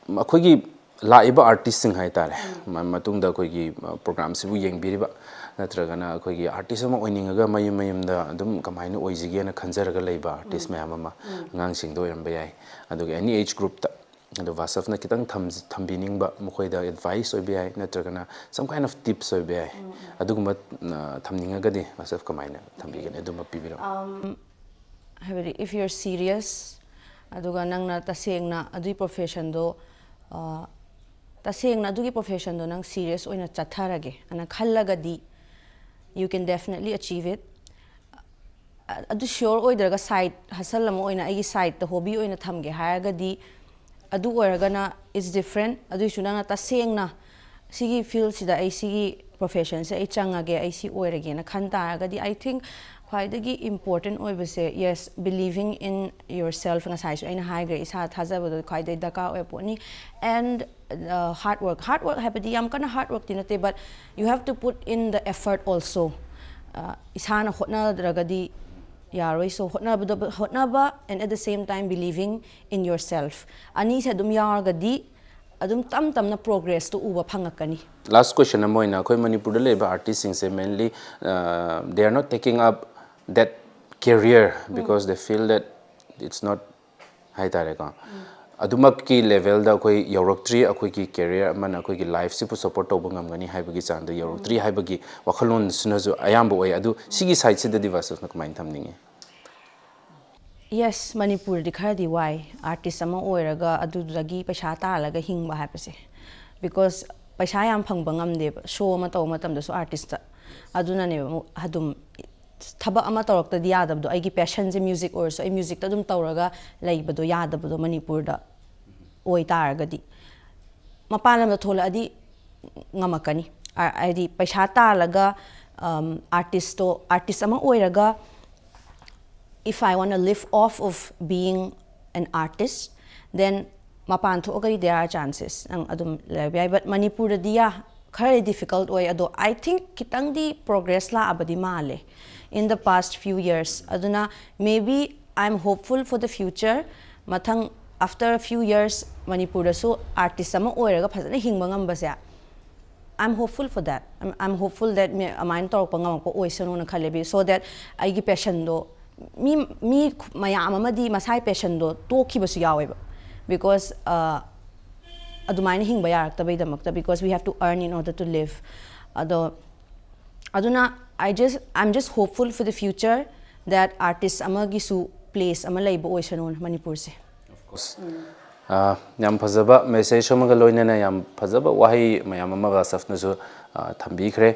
ꯑꯩꯈꯣꯏꯒꯤ ꯂꯥꯛꯏꯕ ꯑꯥꯔꯇꯤꯁꯁꯤꯡ ꯍꯥꯏꯇꯥꯔꯦ, ꯃ- ꯃꯇꯨꯡꯗ ꯑꯩꯈꯣꯏꯒꯤ ꯄ꯭ꯔꯣꯒ꯭ꯔꯥꯝꯁꯤꯕꯨ ꯌꯦꯡꯕꯤꯔꯤꯕ, ꯅꯠꯇ꯭ꯔꯒꯅ ꯑꯩꯈꯣꯏꯒꯤ ꯑꯥꯔꯇꯤꯁ ꯑꯃ ꯑꯣꯏꯅꯤꯡꯉꯒ ꯃꯌꯨꯝ ꯃꯌꯨꯝꯗ ꯑꯗꯨꯝ ꯀꯃꯥꯏꯅ ꯑꯣꯏꯁꯤꯒꯦꯅ ꯈꯟꯖꯔꯒ ꯂꯩꯕ ꯑꯥꯔꯇꯤꯁ ꯃꯌꯥꯝ ꯑꯃ, ꯑꯉꯥꯡꯁꯤꯡꯗ ꯑꯣꯏꯔꯝꯕ ꯌꯥꯏ, ꯑꯗꯨꯒ ꯑꯦꯅꯤ ꯑꯦꯖ ꯒ꯭ꯔꯨꯞꯇ꯫ ꯑꯗꯣ ꯚꯥꯁꯕꯅ ꯈꯤꯇꯪ ꯊꯝ- ꯊꯝꯕꯤꯅꯤꯡꯕ, ꯃꯈꯣꯏꯗ ꯑꯦꯗꯚꯥꯏꯁ ꯑꯣꯏꯕ ꯌꯥꯏ, ꯅꯠꯇ꯭ꯔꯒꯅ some kind of tips ꯑꯣꯏꯕ ꯌꯥꯏ, ꯑꯗꯨꯒꯨꯝꯕ ꯑ, ꯊꯝꯅꯤꯡꯉꯒꯗꯤ ꯚꯥꯁꯕ ꯀꯃꯥꯏꯅ ꯊꯝꯕꯤꯒꯅꯤ? ꯑꯗꯨꯝꯕ ꯄꯤꯕꯤꯔꯛꯑꯣ꯫ ꯍꯥꯏꯕꯗꯤ, if you're serious, ꯑꯗꯨꯒ ꯅꯪꯅ ꯇꯁꯦꯡꯅ ꯑꯗꯨꯒꯤ ꯄ꯭ꯔꯣꯐꯦꯁꯟꯗꯣ ꯇꯁꯦꯡꯅ ꯑꯗꯨꯒꯤ ꯄ꯭ꯔꯣꯐꯦꯁꯟꯗꯣ ꯅꯪ ꯁꯤꯔꯤꯌꯁ ꯑꯣꯏꯅ ꯆꯠꯊꯔꯒꯦ ꯑꯅ ꯈꯜꯂꯒꯗꯤ, you can definitely achieve it. ꯑꯗꯨ ꯁꯤꯌꯣꯔ ꯑꯣꯏꯗ꯭ꯔꯒ, ꯁꯥꯏꯠ ꯍꯁꯜ ꯑꯃ ꯑꯣꯏꯅ, ꯑꯩꯒꯤ ꯁꯥꯏꯠꯇ ꯍꯣꯕꯤ ꯑꯣꯏꯅ ꯊꯝꯒꯦ ꯍꯥꯏꯔꯒꯗꯤ, ꯑꯗꯨ ꯑꯣꯏꯔꯒꯅ it's different. ꯑꯗꯨꯏꯁꯨ ꯅꯪꯅ ꯇꯁꯦꯡꯅ ꯁꯤꯒꯤ ꯐꯤꯜꯁꯤꯗ, ꯑꯩ ꯁꯤꯒꯤ ꯄ꯭ꯔꯣꯐꯦꯁꯟꯁꯦ ꯑꯩ ꯆꯪꯉꯒꯦ, ꯑꯩ ꯁꯤ ꯑꯣꯏꯔꯒꯦꯅ ꯈꯟ ꯇꯥꯔꯒꯗꯤ, I think ꯈ꯭ꯋꯥꯏꯗꯒꯤ ꯏꯝꯄꯣꯔꯇꯦꯟ ꯑꯣꯏꯕꯁꯦ, yes, believing in yourself, ꯉꯁꯥꯏꯁꯨ ꯑꯩꯅ ꯍꯥꯏꯈ꯭ꯔꯦ, ꯏꯁꯥ ꯊꯥꯖꯕꯗꯣ ꯈ꯭ꯋꯥꯏꯗꯒꯤ ꯗꯔꯀꯥꯔ ꯑꯣꯏꯕ ꯄꯣꯠꯅꯤ. And hard work, hard work ꯍꯥꯏꯕꯗꯤ ꯌꯥꯝ ꯀꯟꯅ ꯍꯥꯔꯗ ꯋꯔꯛꯇꯤ ꯅꯠꯇꯦ, but you have to put in the effort also. ꯏꯁꯥꯅ ꯍꯣꯠꯅꯗ꯭ꯔꯒꯗꯤ ꯌꯥꯔꯣꯏ. So ꯍꯣꯠꯅꯕꯗ, ꯍꯣꯠꯅꯕ and at the same time believing in yourself, ꯑꯅꯤꯁꯦ ꯑꯗꯨꯝ ꯌꯥꯎꯔꯒꯗꯤ ꯑꯗꯨꯝ ꯇꯝ ꯇꯝꯅ ꯄ꯭ꯔꯣꯒ꯭ꯔꯦꯁꯇꯣ ꯎꯕ ꯐꯪꯉꯛꯀꯅꯤ. ꯂꯥꯁ ꯀꯣꯏꯁꯟ ꯑꯃ ꯑꯣꯏꯅ, ꯑꯩꯈꯣꯏ ꯃꯅꯤꯄꯨꯔꯗ ꯂꯩꯕ ꯑꯥꯔꯇꯤꯁꯁꯤꯡꯁꯦ mainly they are not taking up that career because they feel that it's not, ꯍꯥꯏ ꯇꯥꯔꯦꯀꯣ, ꯑꯗꯨꯃꯛꯀꯤ ꯂꯦꯚꯦꯜꯗ ꯑꯩꯈꯣꯏ ꯌꯧꯔꯛꯇ꯭ꯔꯤ, ꯑꯩꯈꯣꯏꯒꯤ ꯀꯦꯔꯤꯌꯔ ꯑꯃꯅ ꯑꯩꯈꯣꯏꯒꯤ ꯂꯥꯏꯐꯁꯤꯕꯨ ꯁꯞꯄꯣꯔꯠ ꯇꯧꯕ ꯉꯝꯒꯅꯤ ꯍꯥꯏꯕꯒꯤ ꯆꯥꯡꯗ ꯌꯧꯔꯛꯇ꯭ꯔꯤ ꯍꯥꯏꯕꯒꯤ ꯋꯥꯈꯜꯂꯣꯟꯁꯤꯅꯁꯨ ꯑꯌꯥꯝꯕ ꯑꯣꯏ꯫ ꯑꯗꯨ ꯁꯤꯒꯤ ꯁꯥꯏꯠꯁꯤꯗꯗꯤ ꯚꯥꯁꯕꯅ ꯀꯃꯥꯏꯅ ꯊꯝꯅꯤꯡꯉꯤ? ꯌꯦꯁ, ꯃꯅꯤꯄꯨꯔꯗꯤ ꯈꯔꯗꯤ ꯋꯥꯏ, ꯑꯥꯔꯇꯤꯁ ꯑꯃ ꯑꯣꯏꯔꯒ ꯑꯗꯨꯗꯒꯤ ꯄꯩꯁꯥ ꯇꯥꯜꯂꯒ ꯍꯤꯡꯕ ꯍꯥꯏꯕꯁꯦ, ꯕꯤꯀꯣꯁ ꯄꯩꯁꯥ ꯌꯥꯝ ꯐꯪꯕ ꯉꯝꯗꯦꯕ ꯁꯣ ꯑꯃ ꯇꯧꯕ ꯃꯇꯝꯗꯁꯨ ꯑꯥꯔꯇꯤꯁꯇ. ꯑꯗꯨꯅꯅꯦꯕ ꯑꯃꯨꯛ ꯑꯗꯨꯝ ꯊꯕꯛ ꯑꯃ ꯇꯧꯔꯛꯇꯗꯤ ꯌꯥꯗꯕꯗꯣ, ꯑꯩꯒꯤ ꯄꯦꯁꯟꯁꯦ ꯃ꯭ꯌꯨꯖꯤꯛ ꯑꯣꯏꯔꯁꯨ, ꯑꯩ ꯃ꯭ꯌꯨꯖꯤꯛꯇ ꯑꯗꯨꯝ ꯇꯧꯔꯒ ꯂꯩꯕꯗꯣ ꯌꯥꯗꯕꯗꯣ ꯃꯅꯤꯄꯨꯔꯗ ꯑꯣꯏꯇꯥꯔꯒꯗꯤ, ꯃꯄꯥꯟ ꯂꯝꯗ ꯊꯣꯛꯂꯛꯑꯗꯤ ꯉꯝꯃꯛꯀꯅꯤ. ꯑ- ꯍꯥꯏꯗꯤ ꯄꯩꯁꯥ ꯇꯥꯜꯂꯒ, ꯑꯥꯔꯇꯤꯁꯇꯣ, ꯑꯥꯔꯇꯤꯁ ꯑꯃ ꯑꯣꯏꯔꯒ, if I want to live off of being an artist, then ꯃꯄꯥꯟ ꯊꯣꯛꯑꯒꯗꯤ there are chances, ꯅꯪ ꯑꯗꯨꯝ ꯂꯩꯕ ꯌꯥꯏ. But ꯃꯅꯤꯄꯨꯔꯗꯗꯤ, ꯌꯥ, ꯈꯔꯗꯤ ꯗꯤꯐꯤꯀꯜꯠ ꯑꯣꯏ. ꯑꯗꯣ I think ꯈꯤꯇꯪꯗꯤ ꯄ꯭ꯔꯣꯒ꯭ꯔꯦꯁ ꯂꯥꯛꯑꯕꯗꯤ ꯃꯥꯜꯂꯦ in the past few years. ꯑꯗꯨꯅ maybe I'm hopeful for the future. ꯃꯊꯪ after a few years ꯃꯅꯤꯄꯨꯔꯗꯁꯨ artist ꯑꯃ ꯑꯣꯏꯔꯒ ꯐꯖꯅ ꯍꯤꯡꯕ ꯉꯝꯕꯁꯦ, I'm hopeful for that. I'm, I'm hopeful that ꯑꯗꯨꯃꯥꯏꯅ ꯇꯧꯔꯛꯄ ꯉꯝꯃꯛꯄ ꯑꯣꯏꯁꯅꯨꯅ ꯈꯜꯂꯦ, so that ꯑꯩꯒꯤ passionꯗꯣ, ꯃꯤ ꯃꯤ ꯃꯌꯥꯝ ꯑꯃꯗꯤ ꯃꯁꯥꯒꯤ passionꯗꯣ ꯇꯣꯛꯈꯤꯕꯁꯨ ꯌꯥꯎꯋꯦꯕ, because ꯑꯗꯨꯃꯥꯏꯅ ꯍꯤꯡꯕ ꯌꯥꯔꯛꯇꯕꯩꯗꯃꯛꯇ, because we have to earn in order to live. ꯑꯗꯣ ꯑꯗꯨꯅ I just, I'm just hopeful for the future that artist ꯑꯃꯒꯤꯁꯨ place ꯑꯃ ꯂꯩꯕ ꯑꯣꯏꯁꯅꯨ ꯃꯅꯤꯄꯨꯔꯁꯦ꯫ Of course. ꯌꯥꯝ ꯐꯖꯕ message ꯑꯃꯒ ꯂꯣꯏꯅꯅ ꯌꯥꯝ ꯐꯖꯕ ꯋꯥꯍꯩ ꯃꯌꯥꯝ ꯑꯃ ꯕꯥꯁꯐꯅꯁꯨ ꯊꯝꯕꯤꯈ꯭ꯔꯦ꯫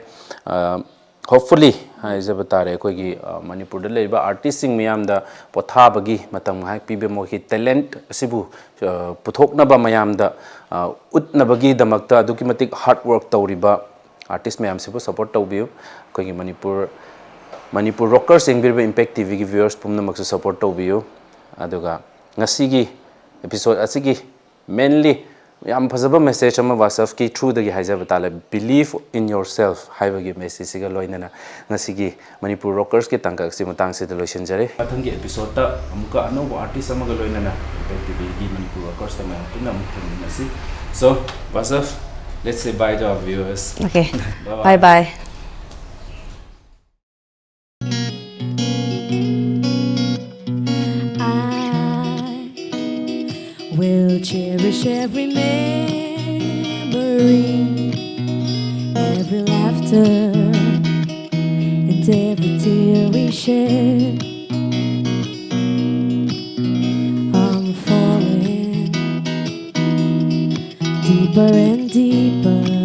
Hopefully ꯍꯥꯏꯖꯕ ꯇꯥꯔꯦ, ꯑꯩꯈꯣꯏꯒꯤ ꯃꯅꯤꯄꯨꯔꯗ ꯂꯩꯔꯤꯕ artistꯁꯤꯡ ꯃꯌꯥꯝꯗ ꯄꯣꯊꯥꯕꯒꯤ ꯃꯇꯝ ꯉꯥꯏꯍꯥꯛ ꯄꯤꯕ, ꯃꯈꯣꯏꯒꯤ talent ꯑꯁꯤꯕꯨ ꯄꯨꯊꯣꯛꯅꯕ ꯃꯌꯥꯝꯗ ꯎꯠꯅꯕꯒꯤꯗꯃꯛꯇ ꯑꯗꯨꯛꯀꯤ ꯃꯇꯤꯛ hard work ꯇꯧꯔꯤꯕ artist ꯃꯌꯥꯝꯁꯤꯕꯨ support ꯇꯧꯕꯤꯌꯨ꯫ ꯑꯩꯈꯣꯏꯒꯤ Manipur Manipur Rockers ꯌꯦꯡꯕꯤꯔꯤꯕ Impact TVꯒꯤ viewers ꯄꯨꯝꯅꯃꯛꯁꯨ support ꯇꯧꯕꯤꯌꯨ꯫ ꯑꯗꯨꯒ ꯉꯁꯤꯒꯤ episode ꯑꯁꯤꯒꯤ mainly ꯌꯥꯝ ꯐꯖꯕ message ꯑꯃ ꯕꯥꯁꯐꯀꯤ throughꯗꯒꯤ ꯍꯥꯏꯖꯕ ꯇꯥꯔꯦ, "Believe in yourself" ꯍꯥꯏꯕꯒꯤ messageꯁꯤꯒ ꯂꯣꯏꯅꯅ ꯉꯁꯤꯒꯤ ꯃꯅꯤꯄꯨꯔ Rockersꯀꯤ ꯇꯥꯡꯀꯛ ꯑꯁꯤ ꯃꯇꯥꯡꯁꯤꯗ ꯂꯣꯏꯁꯤꯟꯖꯔꯦ꯫ ꯃꯊꯪꯒꯤ episodeꯇ ꯑꯃꯨꯛꯀ ꯑꯅꯧꯕ artist ꯑꯃꯒ ꯂꯣꯏꯅꯅ Impact TVꯒꯤ ꯃꯅꯤꯄꯨꯔ Rockersꯇ ꯃꯌꯥꯝ ꯄꯨꯟꯅ ꯑꯃꯨꯛ ꯊꯦꯡꯅꯃꯤꯟꯅꯁꯤ꯫ So ꯕꯥꯁꯐ, let's say bye to our viewers. Okay. Bye bye. I will cherish every memory, every laughter, and every tear we shared. I'm falling deeper and deeper.